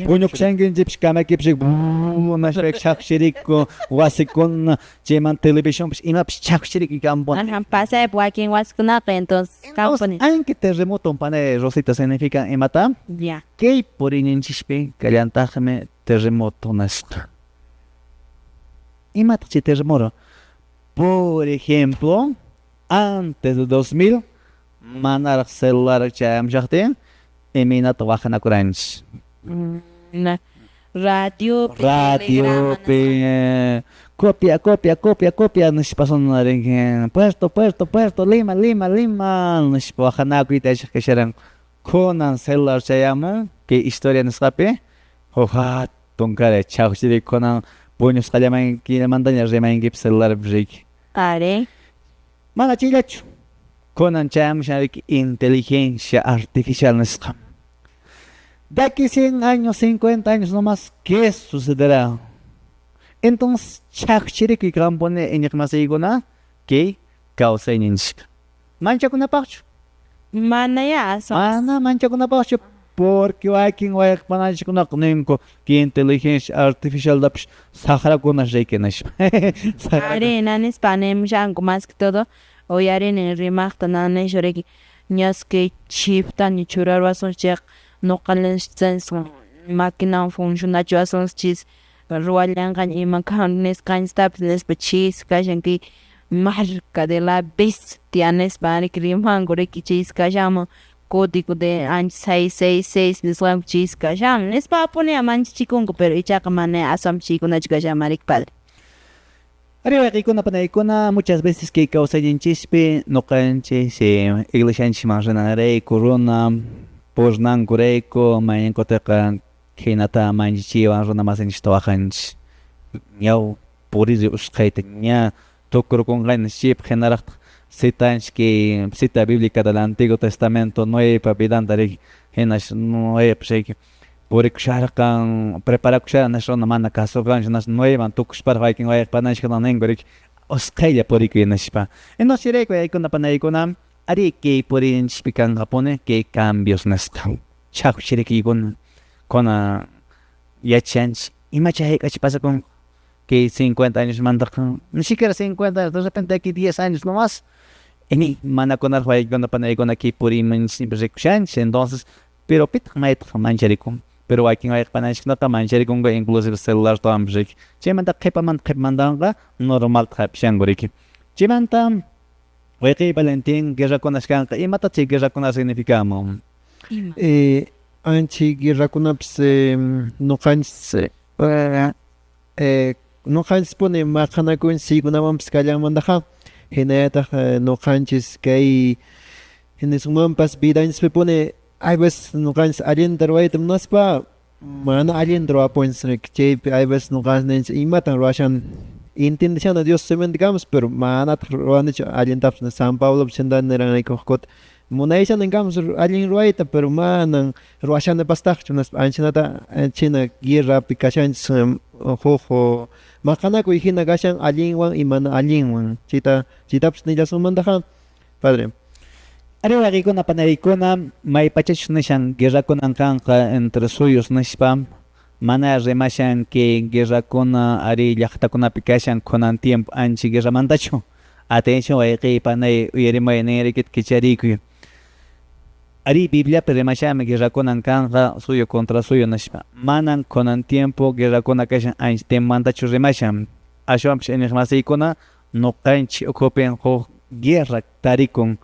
Puñukushankinchikpish kamakipis nashpa chaqchiriku wasikuna chayman televisionpish imapish chaqchiriku kampuni. Ajá, pasaypi wakin wasikunaqa entonces kampuni. Anki terremoto panay Rosita significa imata? Ya. Kay puriyninchikpi kallantaqmi terremoto nisqa. Imataq chay terremoto? Por ejemplo, antes de 2000 manaraq celular chayamushaqtin imaynata waqanakuranchik. Radiopi, Radiopi, copia, copia, copia, copia nishpa sonarinki Puerto, Puerto, Puerto, Lima, Lima, Lima nishpa waqanakuyta yachaq kasharan. Kunan celular chayamun kay historia nisqapi huk hatun karay chaqchiriku kunan puñusqallamantaña rimankipi celularpi riki. Are. Mana chayllachu. Kunan chayamushan riki inteligencia artificial nisqa. De aquí 100 años, 50 años nomás, ¿qué sucederá? Entonces, chaqchirikuy kampuni iñiqmasiykuna kay kawsayninchik. Manchakunapaqchu? Manaya aswan. Mana manchakunapaqchu porque wakin wayqpananchikkunaqa ninku kay inteligencia artificialtapish saqrakuna riki nishpa. Are nanispa nimushanku más que todo uyarini rimaqta nanishu riki ñas kay chiptaña churarwasunchik chayqa ñuqanchis maquinawan funcionachiwasunchis ruwallanqaña ima kan nisqanchistapas nispa chis kashan kay marca de la bestia nispa riki rimanku riki chis kashanman código de ancha 666 nisqanku chis kashanman nispapuni manchachikunku pero ichaqa mana aswanpas chaykunachu kashanman riki padre. Ari wayqiykuna panaykuna muchas veces kay kawsayninchispi ñuqanchis iglesianchikman rinarayku runa purinankurayku mayninkupiqa khaynata manchachiwan runa masinchikta waqanchik ñaw puriri usqhayta ña tukurkunqaña chaypaq hinaraqtaq citanchik kay cita bíblica del Antiguo Testamento Noepa vidanta riki hinash Noepas riki purikusharqan preparakusharqan nish runa mana kasurqanchu nish Noeman tukushparaq wakin wayqpananchikkuna ninku riki usqhaylla purikuy nishpa. Entonces chayrayku waykuna panaykuna ari kay puriyninchikpi kanqapuni kay cambios nisqa chaqchirikuykuna kuna yachanchik imacha hayk'acha pasakunqa kay 50 añosmantaqa ni siquiera 50 años de repente aquí 10 años nomás mana kunaraq waykuna panaykuna kay puriyninchikpi rikushanchik entonces pero pitaq maytaq mancharikun pero wakin wayqpananchikkunaqa mancharikunku inclusive celulartawanpas riki chaymanta qhipamanta qhipamantaqa normalta hap'ishanku riki chaymanta wayqiy Valentín guerrakunash kanqa imataq chay guerrakuna significamun? Anchi guerrakunapis ñuqanchis ñuqanchispuni maqanakunchis chaykunawanpis kallanmantaqa hinallataq ñuqanchis kay hinasunmanpas vidanchispipuni hay veces ñuqanchis allinta ruwayta munaspa mana allinta ruwapunchis riki chaypi hay veces ñuqanchis ninchik imatan ruwashani entendishani Dios siminta kamas pero manataq ruwanichu allintapis San Pablopis chayta niranrayku huk kuti munayshani kamas allin ruwayta pero manan ruwashanipastaqchu nispa anchanata chayna guerrapi kashanchis huk maqanakuy hina kashan allinwan y mana allinwan chayta chaytapas nillasunmantaqa padre. Ari wayqiykuna panaykuna maypachachus nishan guerrakunan kanqa entre suyus nishpa mana rimashan kay guerrakuna ari llaqtakunapi kashan kunan tiempo ancha guerramantachu. Atención wayqiy panay uyarimay ninraykita kicharikuy. Ari Bibliapi rimashanmi guerrakunan kanqa suyu contra suyu nishpa. Manan kunan tiempo guerrakuna kashan ancha tiempomantachu rimashan. Ashwanpish iñiqmasiykuna ñuqanchik ukhupin huk guerra tarikun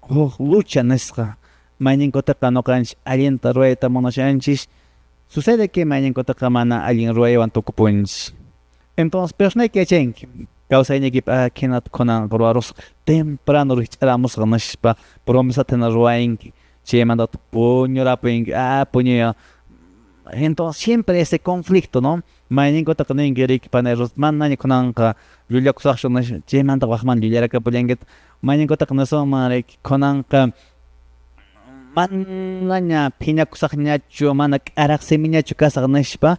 huk lucha nisqa mayninkutaqa ñuqanchik allinta ruwayta munashanchis sucede que mayninkutaqa mana allin ruwaywan tukupunchis. Entonces pero yachanki kawsayniykipi khinata kunan ruwarusqa temprano rikch'aramusqa nishpa promesata hina ruwayanki chaymantataq puñurapuyinki puñuya. Entonces siempre ese conflicto, ¿no? Mayninkutaqa ninki riki panay manaña kunanqa llullakusaqchu nispa chaymanta waqmanta llullarakapullankitaq mayninkutaqa nisunman riki kunanqa manaña phiñakusaqñachu mana k'araq simiñachu kasaq nishpa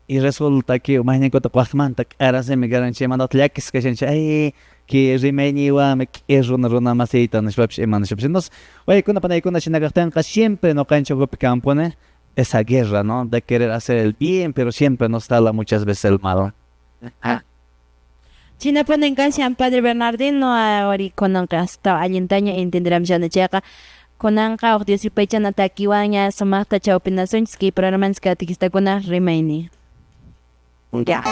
y resulta que mayninkutaqa waqmanta k'araq simi karan chaymantataq llakisqa kashanchik ay Kay rimayniwanmi k'ir runa runa masiyta nishpapis ima nishpapis. Entonces, waykuna panaykuna shina kaqtinqa siempre ñuqanchik ukupi kanpuni esa guerra, ¿no? De querer hacer el bien, pero siempre nos jala muchas veces el mal. Chinapunin kashan Padre Bernardino, ari kunanqa hasta allintaña entenderamshani chayqa kunanqa huk Dios yupaychana takiwanña sumaqta chawpinasunchis kay programanchis catequistakuna rimaynin. Ya.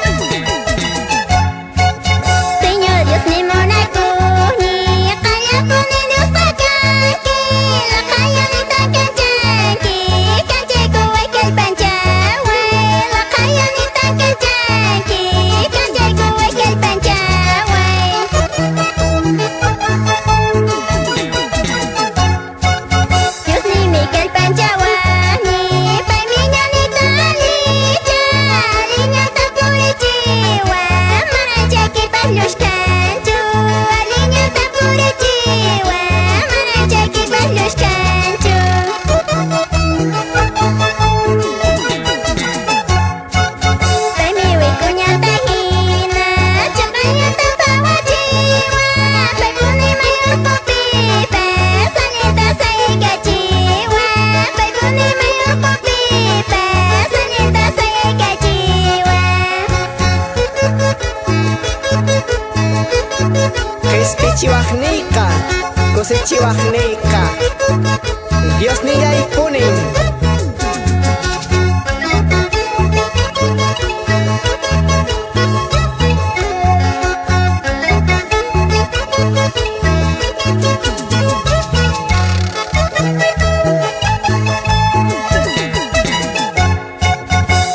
Señor Dios mi munakuni, qallapuni Diosqa kanki, laqayanita kanchanki, kanchaykuway kallpanchaway, laqayanita kanchanki, kanchaykuway kallpanchaway. Dios nimi kallpanchawani, paymi ñanita allicha, alliñanta purichiwan, mana chakipas llushkanchu, alliñanta purichiwan, mana chakipas llushkanchu. Paymi wikuñata hina, chaqayanta phawachiwan, paypuni may urqupipas, allinta sayaykachiwan, paypuni may urqupipas, allinta sayaykachiwan. Qhispichiwaqniyqa, kusichiwaqniyqa, Diosnillaypunin.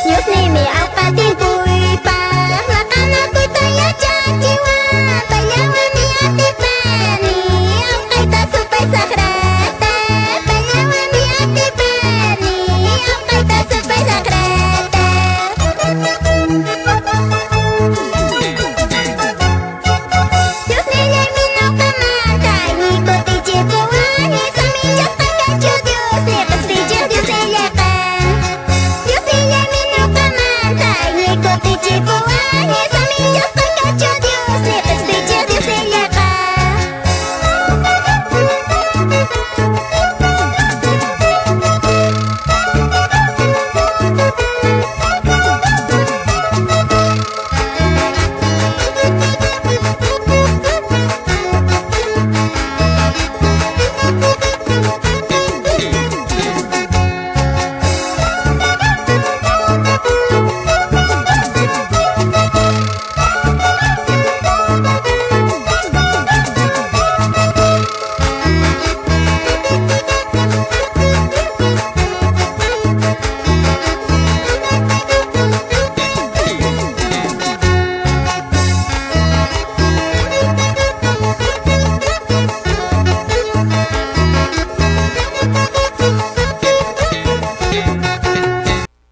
Dios nimi awqatimpuypaq, laqanakuyta yachachiwan, payllawanmi atipani, awqayta supay saqrata, payllawanmi atipani, awqayta supay saqrata. Dios nillaymi ñuqamanta, ñikutichipuwani, saminchasqa kachu Dios, qhispichiq Dios nillaqa. Dios nillaymi ñuqamanta, ñikutichipuwani, saminchasqa kachu Dios, qhispichiq Dios nillaqa.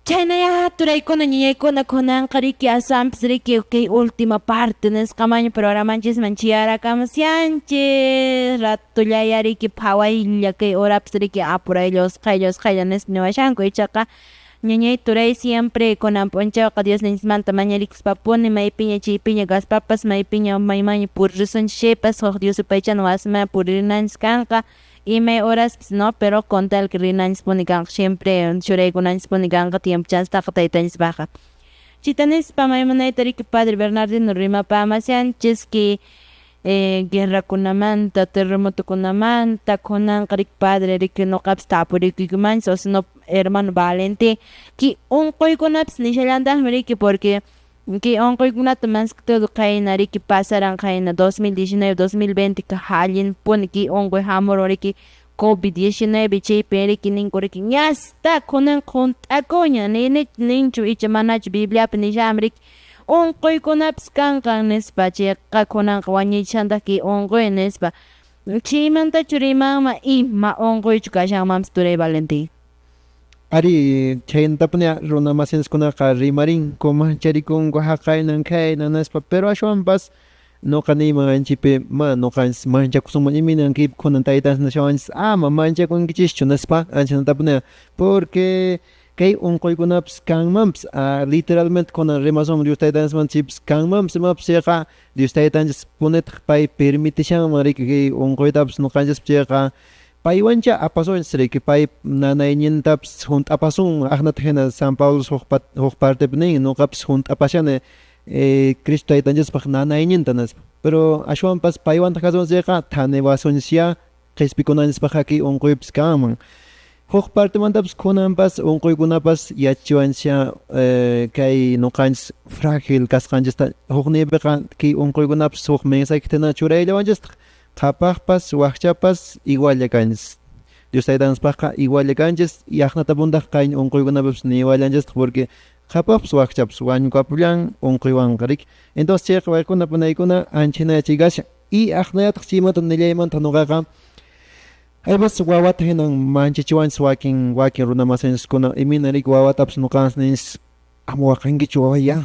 Chhaynaya turaykuna ñañaykuna kunanqa riki aswanpis riki kay última parte nisqamaña programanchisman chiyarakamushanchis ratullaya riki phawaylla kay horapis riki apuraylla usqhaylla usqhaylla nispa niwashanku ichaqa ñañay turay siempre kunan p'unchawqa Diosninchismanta mañarikuspapuni maypiña chaypiña kaspapas maypiña maymanña puririsunchis chaypas huk Dios yupaychana wasiman puririnanchis kanqa imay horaspis no pero con tal que rinanchispuni kanqa siempre churaykunanchispuni kanqa tiempo chanstaqa taytanchispaqqa. Chayta nispa maymunayta riki Padre Bernardino rimapamashanchis kay guerrakunamanta terremotokunamanta kunanqa riki padre riki ñuqapis tapurikuykumanchis o sino hermano Valentín kay unquykunapis nishallantaqmi riki porque kay unquykunata más que todo qayna riki pasaran qayna 2019 2020 ka allinpuni kay unquy hamurun riki COVID-19 chaypi riki ninku riki ñasta kunanqa hunt'akuña nini ninchu icha manachu Bibliapi nishanmi riki unquykunapis kanqan nispa chayqa kunanqa wañuchishantaq kay unquy nispa chaymantachu rimanman ima unquychu kashanmanpis turay Valentín. Ari chhaynatapuni runa masinchiskunaqa rimarinku mancharikunku haqaynan khaynan nispa pero ashwanpas nuqa niyman anchipi mana nuqanchis manchakusunman imaynan kaypi kunan taytanchis nishawanchis ama manchakunkichischu nispa anchanatapuni porque Kay unquykunapas kanmanpas, literalmente kunan rimasunman Dios taytanchismanta chaypas kanmanpas imapas chayqa Dios taytanchis punitaq pay permitishanman riki kay unquytapas ñuqanchispa chayqa paywancha apasunchis riki pay nanaynintapas hunt'apasunman aqnata hina San Pablo huk huk partepi nin ñuqapas hunt'apashani Cristo taytanchispaq nanayninta nispa pero ashwanpas paywantaq kasunchis chayqa thaniwasunchisyá qhispikunanchispaqqa kay unquypas kanman. Huk partemantapas kunanpas unquykunapas yachachiwanchis kay ñuqanchis frágil kasqanchista hukniypiqa kay unquykunapas huk mensajeta churayllawanchistaq qhapaqpas wakchapas igualla kanchis Dios taytanchispaqqa igualla kanchis y aqnatapuntaq kay unquykunapipas niwallanchistaq porque qhapaqpas wakchapas wañukapullan unquywanqa riki entonces chayqa waykuna panaykuna ancha hina yachay kashan y aqnallataq chaymanta nillaymanta ñuqaqa Además wawata hinan manchachiwanchis wakin wakin runa masinchiskuna imayna riki wawatapas ñuqanchis ninchis ama waqankichu waway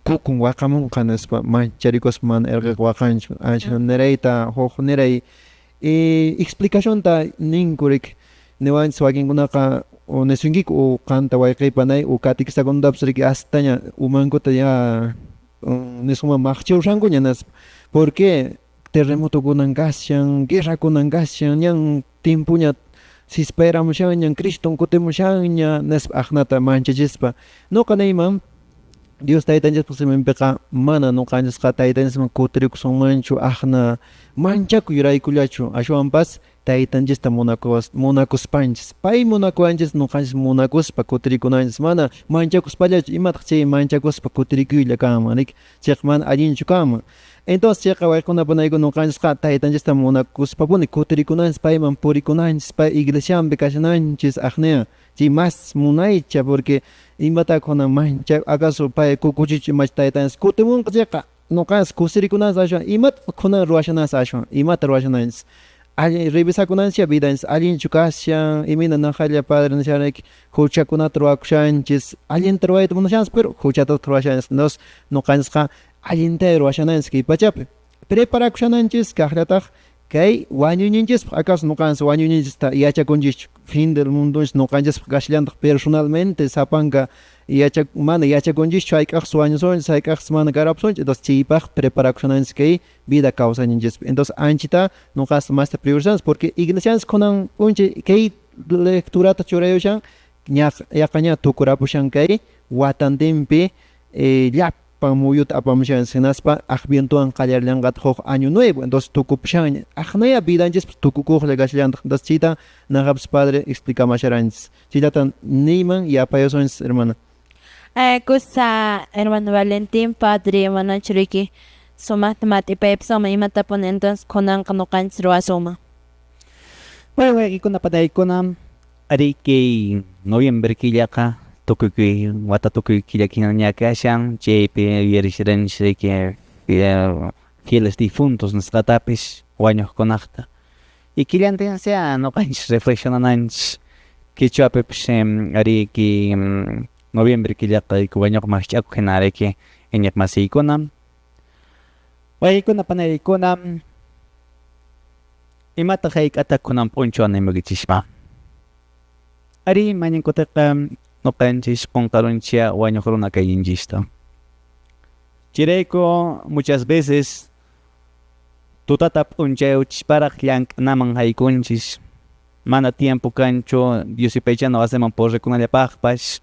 kukun waqamunqa nispa mancharikuspa mana irqiqa waqanchu ancha nirayta huk niray explicacionta ninku riki niwanchis wakinkunaqa nisunkiku o qanta wayqiy panay o catequistakunatapas riki hastaña umankuta ya nisunman maqchirushankuña nispa porque terremotokunan kashan guerrakunan kashan ñan tiempoña sispayramushanña Criston kutimushanña nispa aqnata manchachispa ñuqa niyman Dios taytanchispa siminpiqa mana ñuqanchisqa taytanchisman kutirikusunmanchu aqna manchakuyraykullachu ashwanpas taytanchista munakuspanchis pay munakuwanchis ñuqanchis munakuspa kutirikunanchis mana manchakuspallachu imataq chay manchakuspa kutirikuylla kanman riki chayqa mana allinchu kanman entonces chayqa waykuna panaykuna ñuqanchisqa taytanchista munakuspapuni kutirikunanchis payman purikunanchis pay iglesianpi kashananchis aqniya chay mas munaycha porque imata kunan mancha acaso pay kukuchichu imachu taytanchis kutimunqa chayqa ñuqanchis kusirikunanchis ashwan imata kunan ruwashananchis ashwan imata ruwashananchis allin revisakunanchis vidanchis allinchu kashan imayna naqalla padre nishanayki huchakunata ruwakushanchis allinta ruwayta munashanchis pero huchata ruwashanchis entonces ñuqanchisqa allinta ruwashananchis kay pachapi preparakushananchis kaqllataq kay wañuyninchispaq acaso ñuqanchis wañuyninchista yachakunchischu fin del mundonchis ñuqanchispaq kashallantaq personalmente sapanka mana yachakunchischu hayk'aqsi wañusunchis hayk'aqsi mana karapusunchis entonces chaypaq preparakushananchis kay vida kawsayninchispi entonces anchita ñuqas masta priorizanchis porque iglesianchis kunan p'unchay kay lecturata churayushan yaqaña tukurapushan kay watantinpi llapan muyuta apamushanchis hinaspa advientowan qallarillanqataq huk año nuevo entonces tukupushanña aqnaya vidanchispas tukukuqlla kashallantaq entonces chayta naqapas padre explicamasharanchis chayllata niyman yapayasunchis hermana. Kusa hermano Valentín, padre manachu riki sumaqta mat'ipaypaswan imatapuni entonces kunanqa ñuqanchis ruwasunman. Bueno, waykikuna panaykuna ari kay noviembre killaqa tukuy wata tukuy killa hinaña kashan chaypi yuyarisharanchis riki fieles difuntos nisqatapis wañuqkunaqta y killantin sea ñuqanchis reflexionananchis quichuapipis ari kay noviembre killaqa wañuqman rikch'akuq hina riki iñiq masiykuna waykikuna panaykuna imataq hayk'ataq kunan p'unchaw nimuykichispa ari mañankutiqa ñuqanchis qunqarunchik wañuq runa kayninchista chayrayku muchas veces tutata p'unchayuchisparaq llank'anaman haykunchis mana tiempo kanchu Dios yupaychana wasiman purikunallapaqpas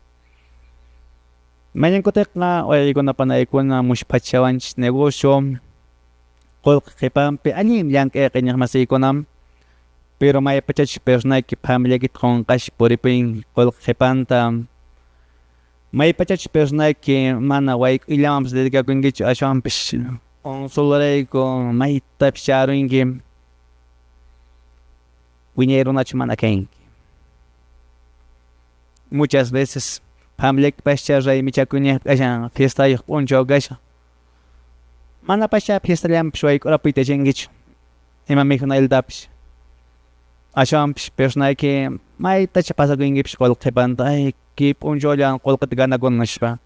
mañankutiqa waykikuna panaykuna mushphachawanchis negocio qullqi qhipanpi allin llank'ayqa iñiq masiykuna pero maypachachus personayki familiaykita qunqaspa puripin qullqi qhipanta maypachachus personayki mana wayk'uyllamanpis dedicakunkichu ashwanpis unsularayku maytapis charunki wiñay runachu mana kanki muchas veces familiaykipascha raymichakuñayqa kashan fiestayuq p'unchaw kashan manapascha fiestallanpis wayk'urapuyta yachankichu ima mikhunallatapis ashwanpis personayki maytacha pasakunkipis qullqi qhipanta ay kay p'unchawlla qullqita ganakuni nispa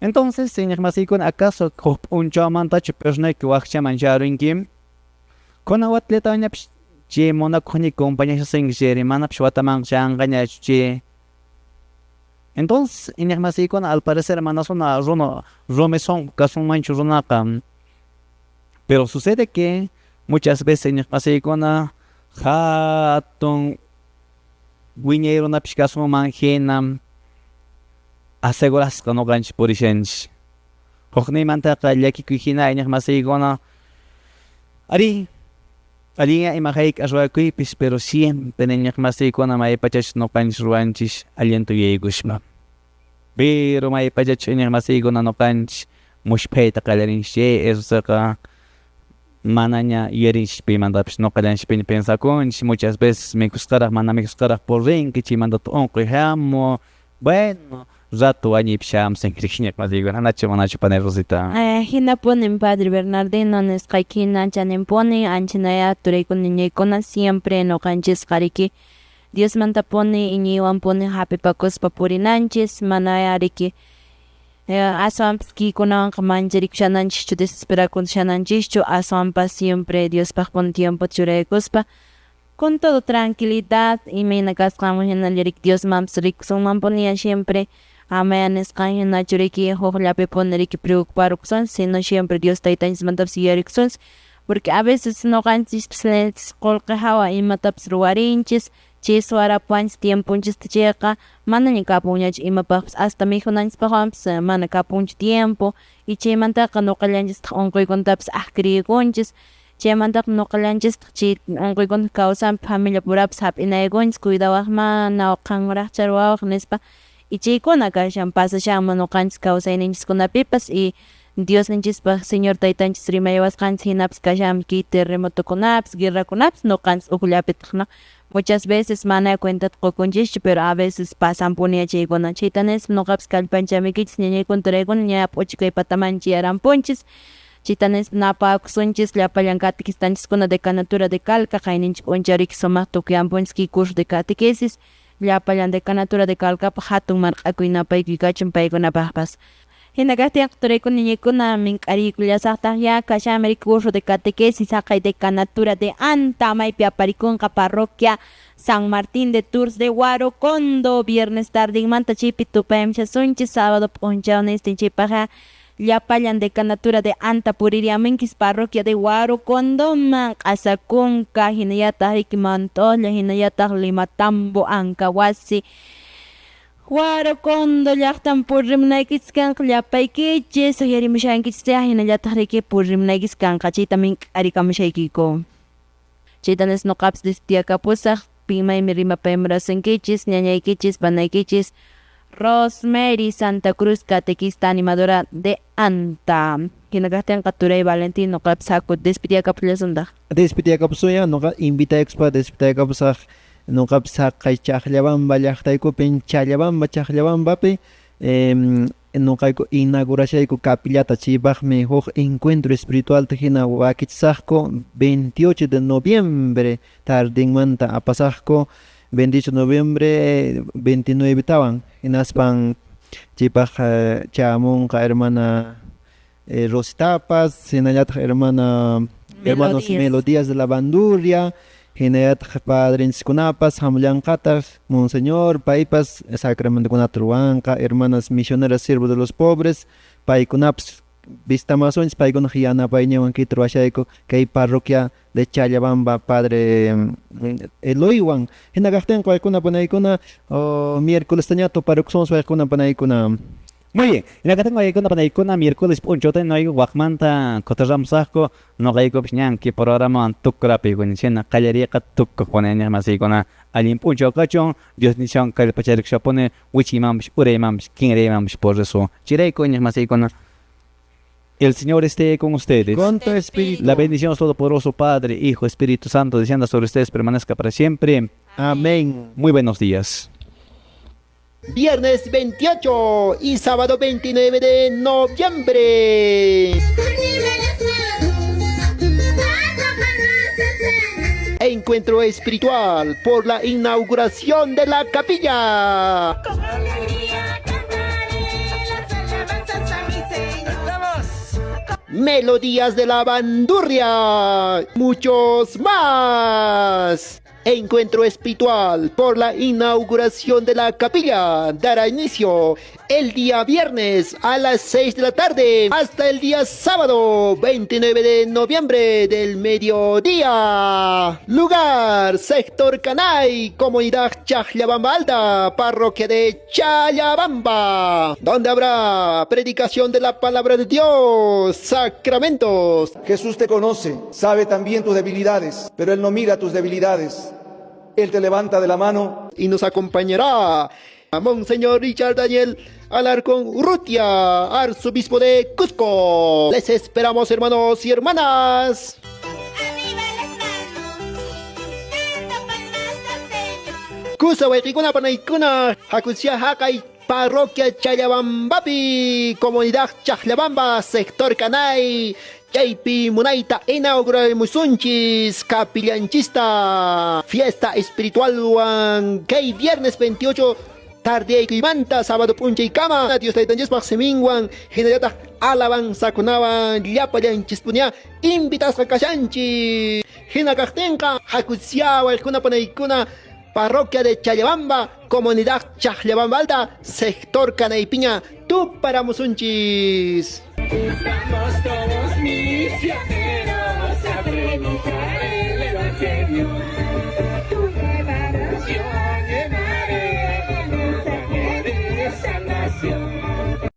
entonces iñiq masiykuna acaso huk p'unchawmantachu personayki wakchaman charunki kunan watallatañapis Chay munakuqni compañashasunki manapish watamanqa chanqañachu chay. Entonces, iñiqmasiykuna al parecer manasuna runa rumi sunqu kasunmanchu runaqa. Pero sucede que muchas veces iñiqmasiykuna hatun wiñay runapish kasunman hina asegurasqa ñuqanchik purishanchik. Hukniymantaqa llakikuy hina iñiqmasiykuna ari allinya ima hayk'a ruwakuypis pero siempre iñiqmasiykuna maypachachus ñuqanchik ruwanchik allinta yuyaykushpa. Pero maypachachus iñiqmasiykuna ñuqanchik mushphayta qallarinchik chay esoqa manaña yuyarinchik pimantapish ñuqallanchikpiña pensakunchik muchas veces mikhusqaraq mana mikhusqaraq purinki chaymantataq unquy hamun bueno rato wañuypish hamusunki iñiqmasiykuna nachu manachu panay Rosita. Hinapunin Padre Bernardino nisqayki hina chaninpuni anchanaya turaykuna ñañaykuna siempre ñuqanchisqa riki Diosmantapuni iñiywanpuni hapipakuspa purinanchis manaya riki aswanpas kiykunawanqa mancharikushananchikchu desesperakushananchikchu aswanpas siempre Diospaqpuni tiempota churaykuspa con todo tranquilidad imayna kasqanman hinalla riki Diosmanpas rikusunmanpuni siempre amaya nisqan hinachu riki hukllapipuni riki preocuparukusunchik sino siempre Dios taytanchismantapas yuyarikusunchik porque a veces ñuqanchikpas qullqi hawa imatapas ruwarinchis chay suwarapuwanchik tiemponchista chayqa manaña kapunñachu imapaqpas hasta mikhunanchikpaqwanpas mana kapunchu tiempo y chaymantaqa ñuqallanchistaq unquykunatapas adquirikunchis chaymantaqa ñuqallanchistaq chay unquykuna kawsanpi familia purapas hap'inaykunchis cuidawaq mana qanraqcha ruwawaq nispa y chaykuna kashan pasashanman ñuqanchis kawsayninchiskunapipas y Diosninchispaq Señor taytanchis rimaywasqanchis hinapas kashanmi kay terremotokunapas guerrakunapas ñuqanchis ukllapitaq no muchas veces mana cuentata qukunchischu pero a veces pasanpuni chaykuna chayta nispa ñuqapas kallpanchamiykichis ñañaykuna turaykuna ña p'uchukay pataman chayarampunchis chayta nispa napakusunchis llapallan catequistanchiskuna decanatura de Calca qayninchik p'unchaw riki sumaq tukuyampunchis kay curso de catequesis llapallan decanatura de Calcapaq hatun marq'akuy napaykuy kachun paykunapaqpas. Hina kaqtinqa turaykuna ñañaykuna mink'ariykullasaqtaq ya kashanmi riki curso de catequesis haqay decanatura de Anta maypi aparikunqa parroquia San Martín de Tours de Huarocondo viernes tardinmanta chaypi tupayamchasunchis sábado p'unchaw nistin chaypaqqa llapallan decanatura de Anta puririamunkis parroquia de Huarocondoman Q'asakunka hinallataq riki Mant'ulla hinallataq Limatambo Ankawasi Huarocondo llaqtan purrimunaykichis kanqa llapaykichis uyarimushankichis hinallataq riki purrimunaykichis kanqa chayta mink'arikamushaykiku chayta nispa ñuqapas despidiyakapusaq pimaymi rimapayamurasunkichis ñañaykichis panaykichis Rosemary Santa Cruz catequista animadora de Anta hina kaqtinqa turay Valentín ñuqapas haku despidiyakapullasuntaq. Despidiyakapusunya ñuqa invitaykuspa despidiyakapusaq ñuqapas haqay Chaqllabamba llaqtaykupin Challabamba Chaqllabambapi ñuqayku inaugurashayku capillata chaypaqmi huk encuentro espiritualta hina wakichisaqku 28 de noviembre tardinmanta apasaqku 28 de noviembre 29 tawan hinaspan chaypaq chamunqa hermana Rositapas hinallataq hermana hermanos Melodías de la Bandurria hinallataq padrinchiskunapas hamullanqataq monseñor paypas sacramentokunata ruwanqa hermanas misioneras siervos de los pobres paykunapas vistamasunchis paykunaq yanapayninwan kayta ruwashayku kay parroquia de Challabamba padre Eloywan hina kaqtinqa waykuna panaykuna miércoles taña tuparukusunchis waykuna panaykuna. Muy bien, hinakaqtinqa waykuna panaykuna miércoles p'unchawta noqayku waqmanta kutiramusaqku noqaykupish ñan kay programawan tukurapikuni chayna qallariyqa tukuqpuni iñiqmasiykuna allin p'unchaw kachun Diosninchikwan kallpacharikushapuni wichiymanpish uraymanpish kinraymanpish purisun chayrayku iñiqmasiykuna. El Señor esté con ustedes. Con tu espíritu. La bendición del Todopoderoso Padre, Hijo, Espíritu Santo, descienda sobre ustedes, permanezca para siempre. Amén. Muy buenos días. Viernes 28 y sábado 29 de noviembre. Encuentro espiritual por la inauguración de la capilla. Melodías de la Bandurria, muchos más. Encuentro espiritual por la inauguración de la capilla dará inicio el día viernes a las 6 de la tarde hasta el día sábado 29 de noviembre del mediodía. Lugar, sector Canay, comunidad Chacllabamba Alta, parroquia de Challabamba, donde habrá predicación de la palabra de Dios, sacramentos. Jesús te conoce, sabe también tus debilidades, pero Él no mira tus debilidades. Él te levanta de la mano y nos acompañará a Monseñor Richard Daniel Alarcón Urrutia, arzobispo de Cusco. Les esperamos, hermanos y hermanas. Kusa wayqikuna panaykuna hakusyá haqay parroquia Challabambapi, comunidad Chacllabamba, sector Canay. Chaypi munayta inaugurarmusunchis capillanchista fiesta espiritualwan kay viernes 28 tardeykuymanta sábado p'unchaykama Dios taytanchispaq siminwan hinallataq alabanzakunawan llapallanchispunia invitasqa kashanchis hina kaqtinqa hakusyá wayqikuna panaykuna parroquia de Challabamba, comunidad Chacllabamba Alta, sector Canaypiña, tuparamusunchis. Vamos todos misioneros.